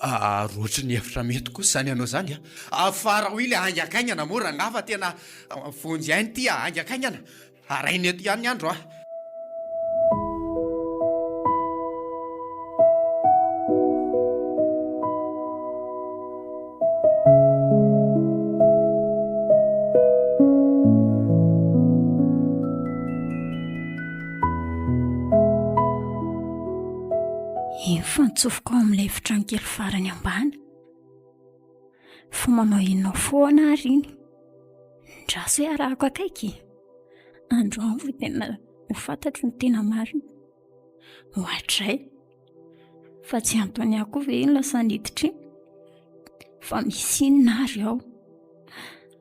Ary ohatry ny hevitra mety kosa izany anao izany a! Farawily haingakaingana moa rangahy fa tena vonjy aina ity a! Haingakaingana! Arahina eto ihany ny andro a! Iny fa nitsofoka ao amin'ilay efitrano kely farany ambany. Fa manao inona foana ary iny? Ndraso hoe arahako akaiky. Androany vao tena ho fantatro ny tena marina. Ohatray. Fa tsy Antonia koa ve iny lasa niditra iny? Fa misy inona ary ao?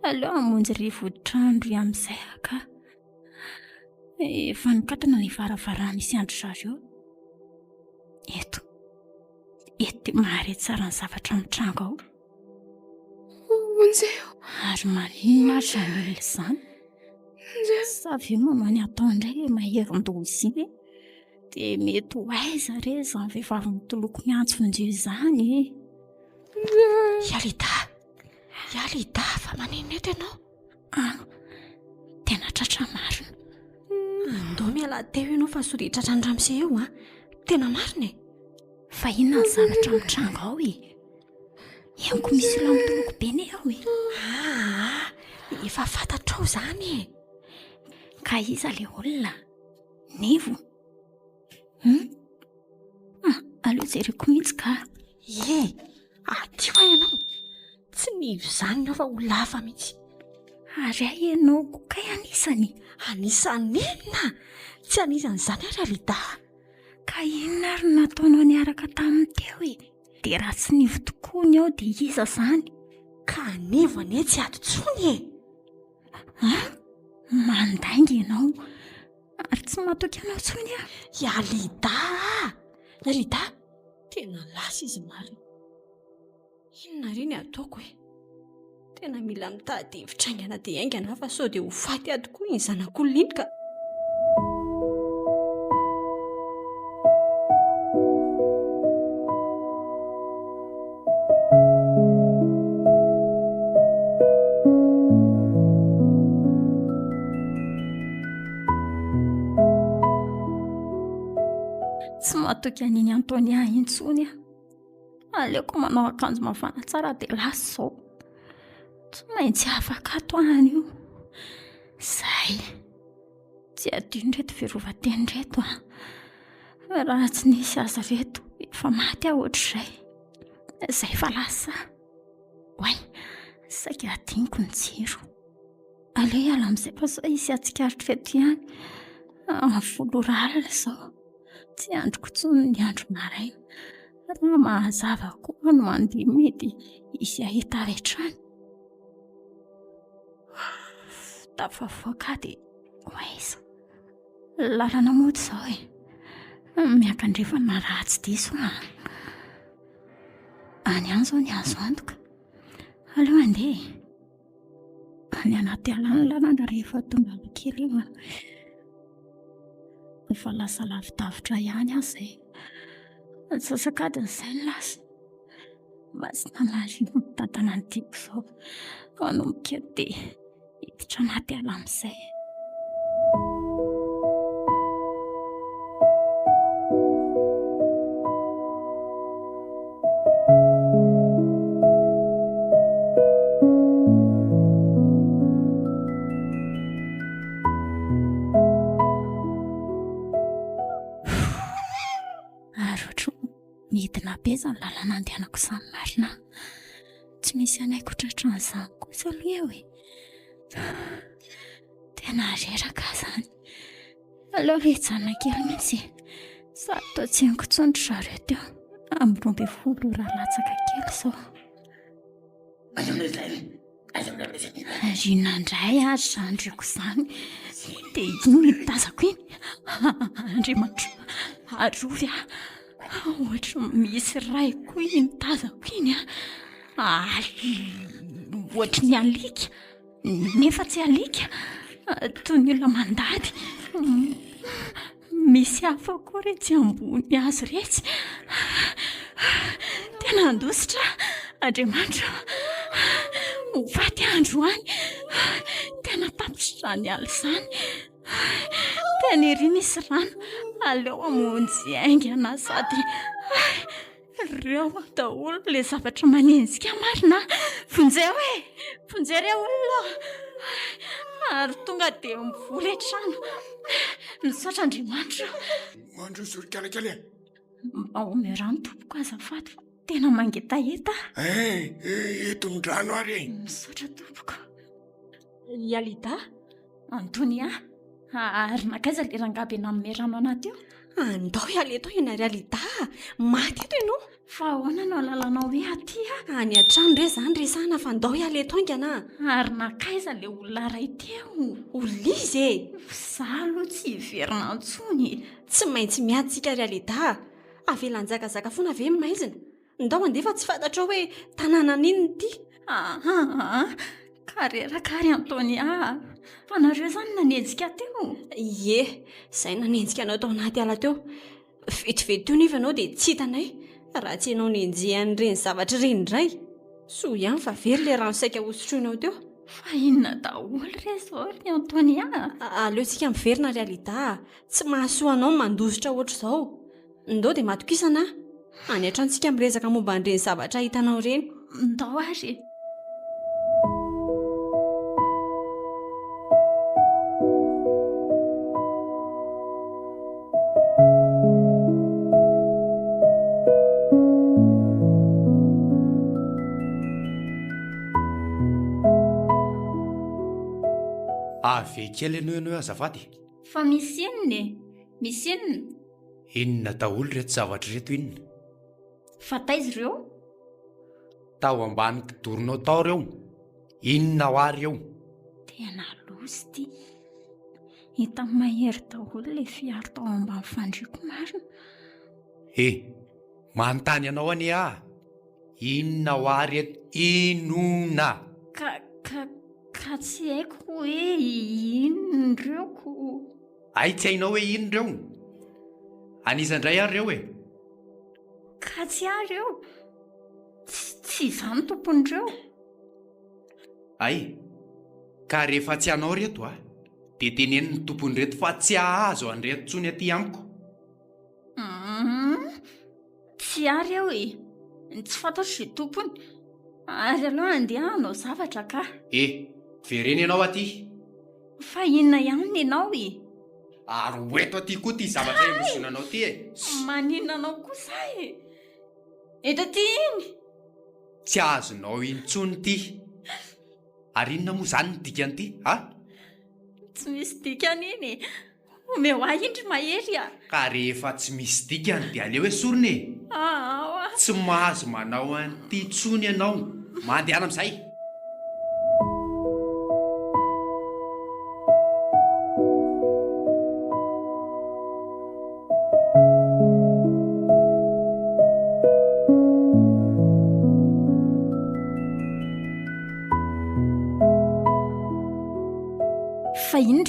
Aleo hamonjy rivotrano ry amin'izay aho ka. Efa nikatona ny varavarana misy an-dry zareo. Eto. Eto dia mahare tsara ny zavatra mitranga ao. Vonjeo. Ary maninona ary izany olona izany? Sa ve manao ny atao indray ilay maherin-doza iny e? Dia mety ho aiza re izany vehivavy mitoloko miantso vonjeo izany e? Ialida! Ialida, fa maninona eto ianao? An, tena tratra marina. Andao miala teo ianao fa sao dia tratran'ny ramose eo an. Tena marina e. Fa inona ny zavatra mitranga ao e? Henoko misy olona mitoloko be ne ao e. Aa, efa fantatrao izany e. Ka iza ilay olona? Nivo? Hum? Ah, aleo jereko mihitsy ka. Ie, aty hoa ianao. Tsy Nivo izany ianao fa olona hafa mihitsy. Ary hay ianao koa kay anisany? Anisan'ny inona? Tsy anisan'izany ary Alida. Ka inona ary no nataonao niaraka taminy teo e? Dia raha tsy Nivo tokoa ny ao dia iza izany? Ka Nivo anie tsy ato intsony e! An? Mandainga ianao. Ary tsy matoky anao intsony aho. I Alida a! I Alida! Tena lasa izy marina. Inona re ny ataoko e? Tena mila mitady hevitra haingana dia haingana aho fa sao dia ho faty ato koa iny zanak'olona iny ka. Tsy matoky an'iny Antonia intsony aho. Aleoko manao akanjo mafana tsara dia lasa izao. Tsy maintsy afaka ato aho anio. Izay. Tsy adino ireto fiarovan-tena ireto an. Raha tsy nisy azy ireto, efa maty aho ohatr'izay. Izay fa lasa. Oay, saika adinoko ny jiro. Aleo hiala amin'izay fa sao hisy hahatsikaritra eto ihany. Amin'ny folo ora alina izao. Tsy andriko intsony ny andro maraina. Raha mahazava koa no mandeha mety hisy hahita avy hatrany. Tafavoaka aho dia ho aiza? Lalana mody izao e. Miankandrefana raha tsy diso aho. Any ihany izao ny azo antoka. Aleo handeha e. Any anaty ala ny lalana rehefa tonga any kely io an. Efa lasa lavidavitra ihany aho izay. Antsasak'adiny izay no lasa. Mba tsy nanary mitantana ny tiako izao. Manomboka eo dia hiditra anaty ala amin'izay. Ary ohatry ny midina be izany lalana andehanako izany marina. Tsy misy hanaiky ho tratran'izany kosa aloha eo e. Tena reraka aho izany. Aleo hijanona kely mihitsy e. Sady toa tsy henoko intsony ry zareo teo. Amin'ny 12 ora latsaka kely izao. Ary inona indray ary izany reko izany? Dia iny iny tazako iny. Andriamanitra, arovy aho. Ohatry ny misy iray koa iny tazako iny an. Ary ohatry ny alika. Nefa tsy alika, toy ny olona mandady. Misy hafa koa retsy ambony hazo retsy. Tena handositra aho, Andriamanitra ô. Ho faty aho androany. Tena tapitra izany ala izany. Tena ery misy rano. Aleo hamonjy haingana sady. Reo daholo le zavatra manenjika marina a! Vonjeo e! Vonjeo re olona ô! Ary tonga dia mivola an-trano. Misaotra Andriamanitra ô! Mandroso ry kalakely a! Mba omeo rano tompoko azafady fa tena mangetaheta aho. Eh, eto ny rano ary e! Misaotra tompoko. I Alida, Antonia, ary nankaiza ilay rangahy be nanome rano anà teo? Andao hiala eto aho ry Alida a! Maty eto ianao! Fa ahoana no ahalalanao hoe aty aho? Any an-trano re izany resahana fa andao hiala eto haingana a! Ary nankaiza ilay olona iray teo? Olona iza e? Izaho aloha tsy hiverina intsony e! Tsy maintsy miady isika ry Alida a! Avela hanjakazaka foana ve ny maizina? Ndao andeha fa tsy fantatrao hoe tanànan'inona ity. Aa, ka reraka ary Antonia a! Fa nareo izany nanenjika teo? Ie, izay nanenjika anao tao anaty ala teo. Vetivety teo nefa ianao dia tsy hitanay, raha tsy ianao nenjehan'ireny zavatra ireny indray. Soa ihany fa very ilay rano saika hosotroinao teo. Fa inona daholo re izao ry Antonia a? Aleontsika miverina ry Alida a! Tsy mahasoa anao ny mandositra ohatr'izao. Ndao dia matokisana aho. Any an-tranontsika miresaka momba an'ireny zavatra hitanao ireny. Ndao ary e. Avia kely aloha ianao azafady e. Fa misy inona e? Misy inona? Inona daholo ireto zavatra ireto inona? Fa taiza ireo? Tao ambany kidoronao tao ireo. Inona ho ary ireo? Tena loza ity. Hitan'i Mahery daholo ilay fiaro tao ambany fandriako marina. He, manontany anao anie aho. Inona ho ary eto? Inona? Ka, ka, ka tsy haiko hoe inona ireo ko. Hay tsy hainao hoe inona ireo? An'iza indray ary ireo e? Ka tsy ahy ireo. Tsy, tsy izaho no tompon'ireo. Hay, ka rehefa tsy anao ireto a, dia teneno ny tompon'ireto fa tsy hahazo an'ireto intsony aty amiko. Humm, tsy ahy ireo e. Tsy fantatro izay tompony. Ary aleo handeha hanao zavatra ka. E, vereno ianao aty. Fa inona ihany nenao e? Ary ho eto aty koa ity zavatra iambozonanao ity e! Maninona anao kosa e? Eto aty iny! Tsy azonao intsony ity. Ary inona moa izany ny dikan'ity, a? Tsy misy dikany iny e! Omeo ahy iny ry Mahery a! Ka rehefa tsy misy dikany dia aleo esorina e! Aa oa! Tsy mahazo manao an'ity intsony ianao. Mandehana amin'izay!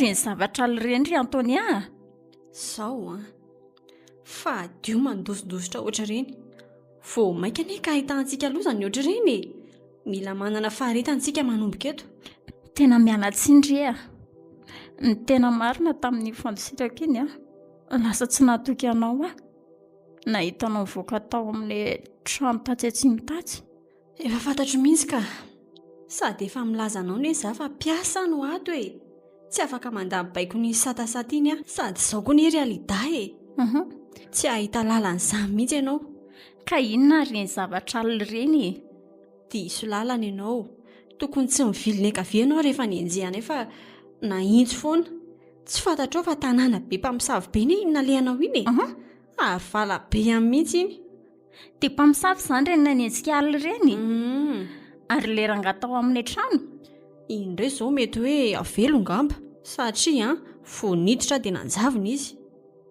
ireny zavatra ireny ry Antonia a? Zao an! Fadio mandosindositra ohatr'ireny. Vao mainka anie ka ahitantsika loza ny ohatr'ireny e! Mila manana faharetana isika manomboka eto. Tena miala tsiny re a! Ny tena marina tamin'iny fandosirako iny an, lasa tsy nahatoky anao aho. Nahita anao nivoaka tao amin'ilay trano tatsy atsimo tatsy. Efa fantatro mihitsy ka. Sady efa milaza anao ne za fa mpiasa no ato e. Tsy afaka mandà ny baikon'iny satasata iny aho. Sady izao koa ne ry Alida e. Tsy hahita lalana izany mihitsy ianao. Ka inona ary ireny zavatra alina ireny e? Diso lalana ianao. Tokony tsy nivily niankavia ianao rehefa nenjehana fa nahitsy foana. Tsy fantatrao fa tanàna be mpamosavy be ne iny nalehanao iny e. Ary vala be ihany mihitsy iny. Dia mpamosavy izany ireny nanenjika alina ireny? Ary ilay rangahy tao amin'ilay trano? Iny indray izao mety hoe avelo angamba, satria an, vao niditra dia nanjavona izy.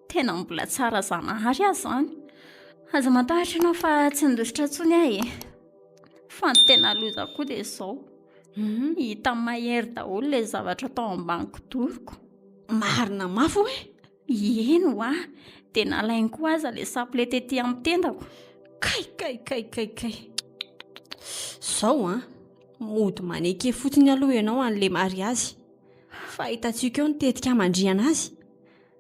Tena mbola tsara Zanahary aho izany. Aza matahotra ianao fa tsy nandositra intsony aho e. Fa ny tena loza koa dia izao, hita mahery daholo ilay zavatra tao ambany kidoroko. Marina mafy hoe? Eny hoa, dia nalainy koa aza ilay saple tety amin'ny tendako. Kay kay kay kay kay. Zao an, mody maneke fotsiny aloha ianao an'ilay mariazy. Fa hitantsika eo ny tetika hamandrihana azy.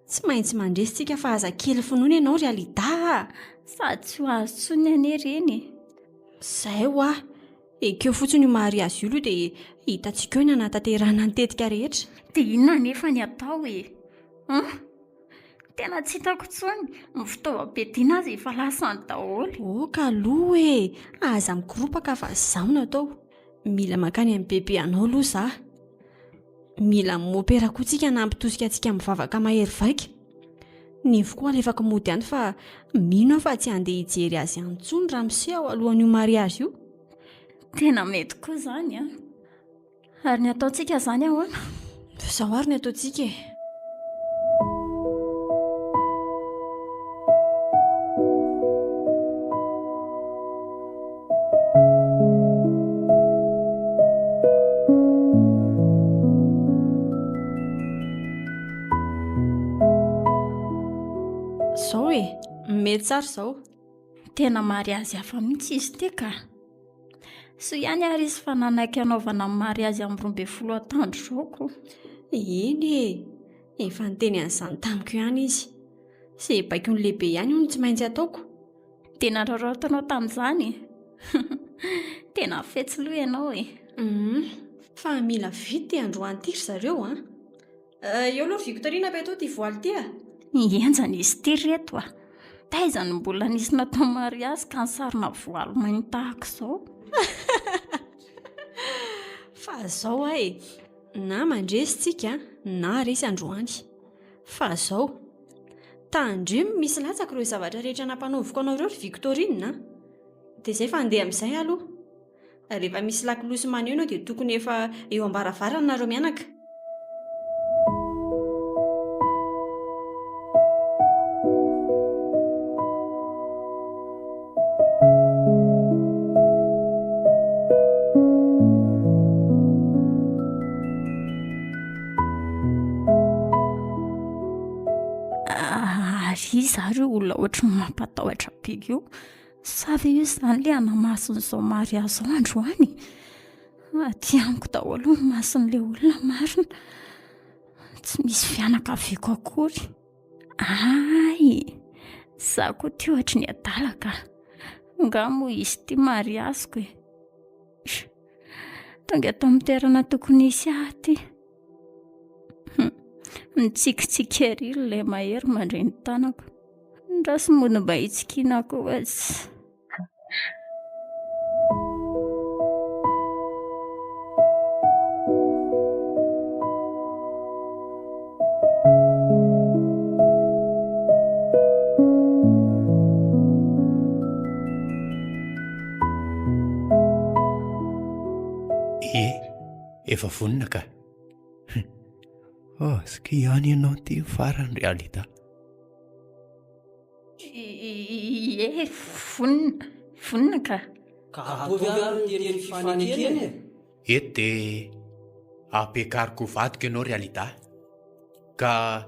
Tsy maintsy mandresy tsika fa aza kely finoana ianao ry Alida a! Sady tsy ho azo intsony anie ireny e. Zay hoa, ekeo fotsiny io mariazy io aloha dia hitantsika eo ny hanatanterahana ny tetika rehetra. Dia inona anefa ny atao e? Hum! Tena tsy hitako intsony, ny fitaovam-piadiana aza efa lasany daholo. Ok aloha e! Aza mikoropaka fa izaho no atao. Mila mankany amin'i bebe anao aloha izaho. Mila mopera koa tsika hanampy tosika antsika mivavaka mahery vaika. Nivo koa alefako mody any fa mino aho fa tsy handeha hijery azy any intsony ramose ao alohan'io mariazy io. Tena mety koa izany an! Ary ny ataontsika izany ahoana? Izao ary ny ataontsika e! Izao e, mety tsara izao. Tena mariazy hafa mihitsy izy ity ka. Soa ihany ary izy fa nanaiky hanaovana ny mariazy amin'ny 12 atoandro izao ko. Eny e, efa niteny an'izany tamiko ihany izy. Izay baikon'ny lehibe ihany hono tsy maintsy ataoko. Dia nararaotinao tamin'izany e? Tena fetsy loha ianao e. Hum, fa mila vita ity androany ity ry zareo an. Eo aloha ry Victorine apetao ity voile ity a. Henjana izy ity ry reto a. Taiza no mbola nisy natao mariazy ka nisarona voile mainty tahaka izao? Fa izao aho e, na mandresy tsika na resy androany. Fa izao, tandremo misy latsaka ireo zavatra rehetra nampanaoviko anao ireo ry Victorine a. Dia izay fa handeha amin'izay aloha. Rehefa misy lakolosy maneno eo dia tokony efa eo am-baravarana nareo mianaka. Ary iza ary io olona ohatry ny mampatahotra be io? Sa ve io izany ilay hanamasin'izao mariazy izao androany? Aty amiko daholo ny mason'ilay olona marina. Tsy misy fianakaviako akory. Ay! Za koa ty ohatry ny adala ka. Nga moa izy ity mariaziko e? Tonga eto amin'ny toerana tokony hisy ahy ity. Mitsikitsiky ery ilay mahery mandre ny tanako. Ndraso mody mba hitsikiana koa aza. Ie, efa vonona ka. Azoko ihany ianao ity farany ry Alida. Ie, vonona, vonona ka. Ka ataovy ary ny teny fifanekena e! Eto dia ampiakariko ho vadiko ianao ry Alida. Ka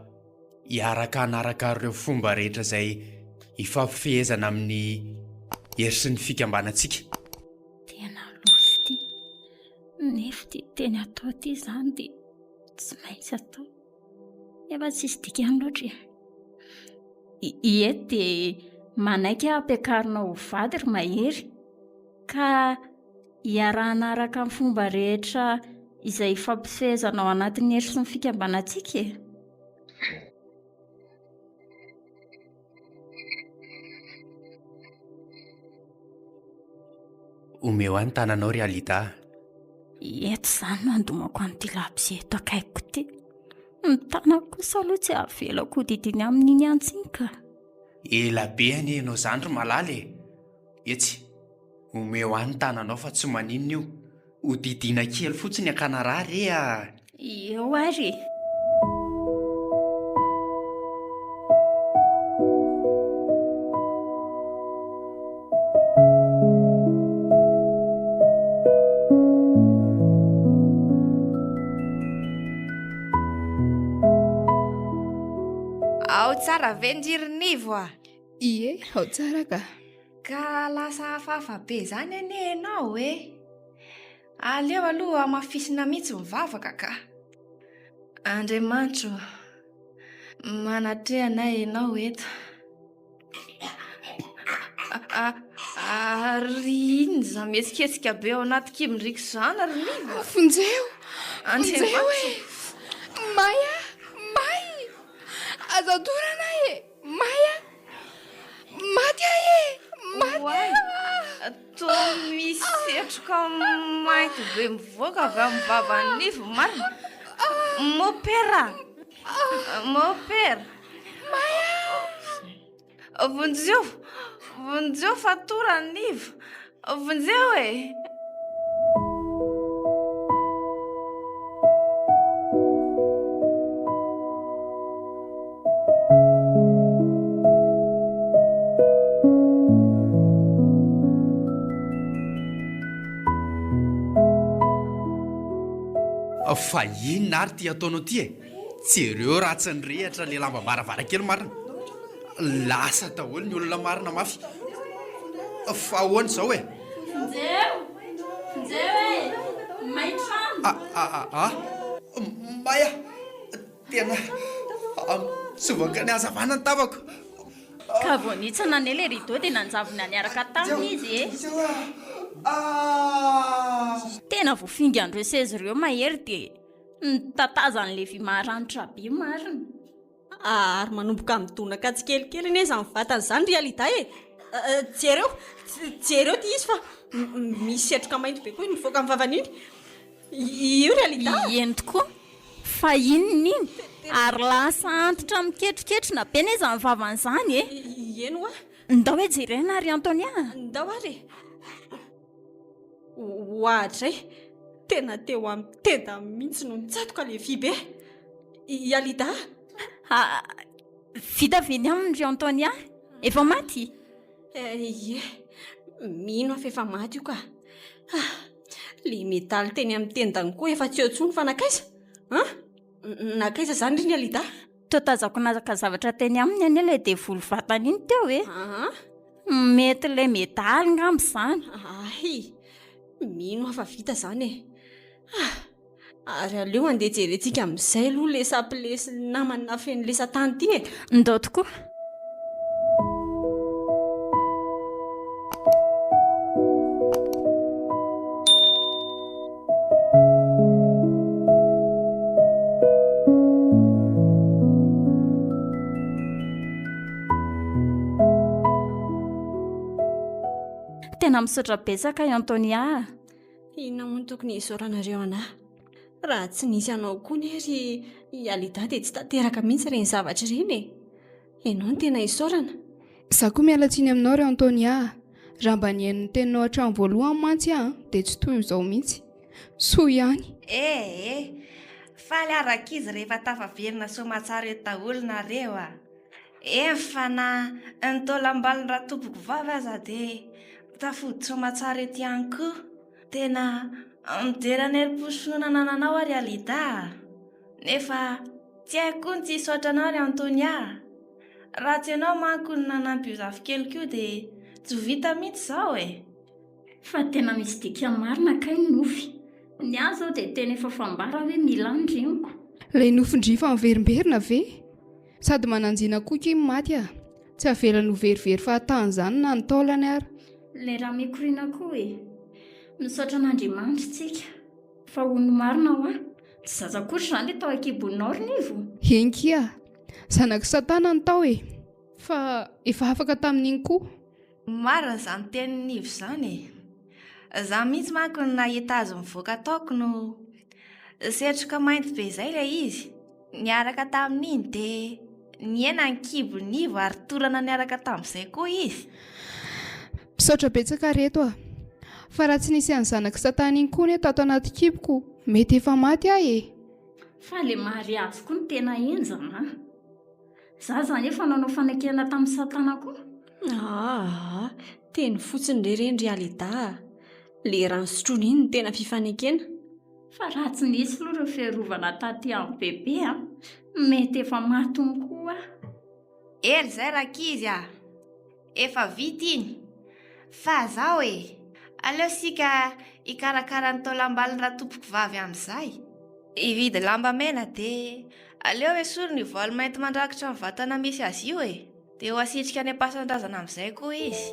hiaraka hanaraka ireo fomba rehetra izay ifampifehezana amin'ny hery sy ny fikambanantsika. Tena loza ity. Nefa ity teny atao ity izany dia tsy maintsy atao. Nefa tsisy dikany loatra e. Ie dia manaiky aho ampiakarina ho vady ry Mahery. Ka hiarahana araka ny fomba rehetra izay ifampifehezana ao anatin'ny hery sy ny fikambanantsika e. Omeo ahy ny tananao ry Alida a. Eto izany no andomako an'ity labozia eto akaikiko ity. Ny tanako kosa aloha tsy avelako hodidiana amin'iny antsy iny ka. Ela be anie ianao izany ry Malala e. Etsy, omeo ahy ny tananao fa tsy maninona io. Hodidiana kely fotsiny hakana rà re a! Eo ary e! Ao tsara ve ndry ry Nivo a? Ie, ao tsara ka. Ka lasa hafahafa be izany anie ianao e! Aleo aloha hamafisina mihitsy ny vavaka ka! Andriamanitro o, manatreha anay ianao eto. Ary inona izany mihetsiketsika be ao anaty kibon-driaka izany ry Liva? Vonjeo! Vonjeo e! May aho! May! Aza dorana e! May aho! Maty aho e! Maty aho! Toa misy setroka mainty be mivoaka avy amin'ny vavan'i Nivo marina. Mopera! Mopera! May aho! Vonjeo! Vonjeo fa tora Nivo! Vonjeo e! Fa inona ary ity ataonao ity e? Jereo raha tsy nirehitra ilay lambam-baravarankely marina. Lasa daholo ny olona marina mafy. Fa ahoana izao e? Vonjeo! Vonjeo e! May trano! Ah ah ah! May ah! Tena mitsoboka ny hazavana ny tavako. Ka vao nihitsana anie ilay rideau dia nanjavona niaraka taminy izy e! Tena voafingan'ireo seza ireo mahery dia nitatazan'ilay vy maranitra be marina. Ary manomboka midonaka tsikelikely anie izany vatana izany ry Alida e! Jereo, jereo ity izy fa misy setroka mainty be koa mivoaka amin'ny vavany iny. Io ry Alida a! Eny tokoa, fa inona iny? Ary lasa antitra miketriketrina be anie izany vavany izany e! Eny hoa! Ndao hoe jerena ry Antonia a! Ndao ary e! Oadray! Tena teo amin'ny tenda mihitsy no nitsatoka ilay vy be! I Alida a! Vita ve ny aminy ry Antonia? Efa maty? Ie, mino aho fa efa maty io ka! Ilay medaly teny amin'ny tendany koa efa tsy eo intsony fa nankaiza? An? Nankaiza izany ry ny Alida? Toa tazako naka zavatra teny aminy anie ilay devoly vatana iny teo e! Mety ilay medaly ngamba izany. Hay! Mino aho fa vita izany e! Ah! Ary aleo andeha jerentsika amin'izay aloha ilay sapile sy ny namany nafen'ilay satana ity e! Ndao tokoa! Tena misaotra betsaka i Antonia a! Inona moa no tokony hisaoranareo anà? Raha tsy nisy anao koa anie ry i Alida dia tsy tanteraka mihitsy ireny zavatra ireny e! Ianao no tena isaorana. Izaho koa miala tsiny aminao ry Antonia a! Raha mba nihaino ny teninao hatramin'ny voalohany mantsy aho dia tsy toy izao mihitsy. Soa ihany. Eh eh! Faly aho rankizy rehefa tafaverina soamatsara eto daholo nareo a! Eny fa na ny taolam-balon'i Ratompoko-vavy aza dia tafody soamatsara eto ihany koa. Tena midera ny herim-po sy finoana anananao aho ry Alida a! Nefa. Tsy haiko koa ny tsy hisaotra anao ry Antonia a! Raha tsy ianao manko no nanampy io zafikeliko io dia tsy ho vita mihitsy izao e! Fa tena misy dikany marina kay ny nofy. Ny ahy izao dia tena efa fambara hoe mila ahy ny reniko. Ilay nofin-dry fa miverimberina ve? Sady mananjina koa ky maty a! Tsy avelany ho verivery fahatany izany na ny taolany ara. Ilay rà mikoriana koa e! Misaotra an'Andriamanitra tsika. Fa hono marina hoa, tsy zaza akory izany ilay tao an-kibonao ry Nivo? Eny kia! Zanak'i Satana ny tao e! Fa efa afaka tamin'iny koa. Marina izany tenin'i Nivo izany e! Za mihitsy manko no nahita azy mivoaka taoko no setroka mainty be izay ilay izy niaraka tamin'iny dia nihena ny kibon'i Nivo ary torana niaraka tamin'izay koa izy. Misaotra betsaka reto a! Fa raha tsy nisy an'i zanak'i Satana iny koa anie tato anaty kiboko mety efa maty aho e! Fa le mariazy koa no tena henjana an! Za zany efa nanao fanekena tamin'i satana koa. Aa, teny fotsiny re ireny ry Alida a! Le rano sotroina iny no tena fifanekena. Fa raha tsy nisy aloha ireo fiarovana taty amin'ny bebe a, mety efa maty hono koa aho. Ela izay rankizy a! Efa vita iny. Fa zao e! Aleo isika hikarakara ny taolam-balon'i Ratompokovavy amin'izay. Hividy lamba mena dia aleo esorina io voaly mainty mandrakotra ny vatana misy azy io e! Dia ho asitrika any am-pasan-drazana amin'izay koa izy.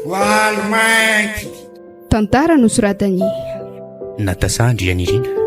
Voaly mainty. Tantara nosoratan'i. Natasha Andrianirina.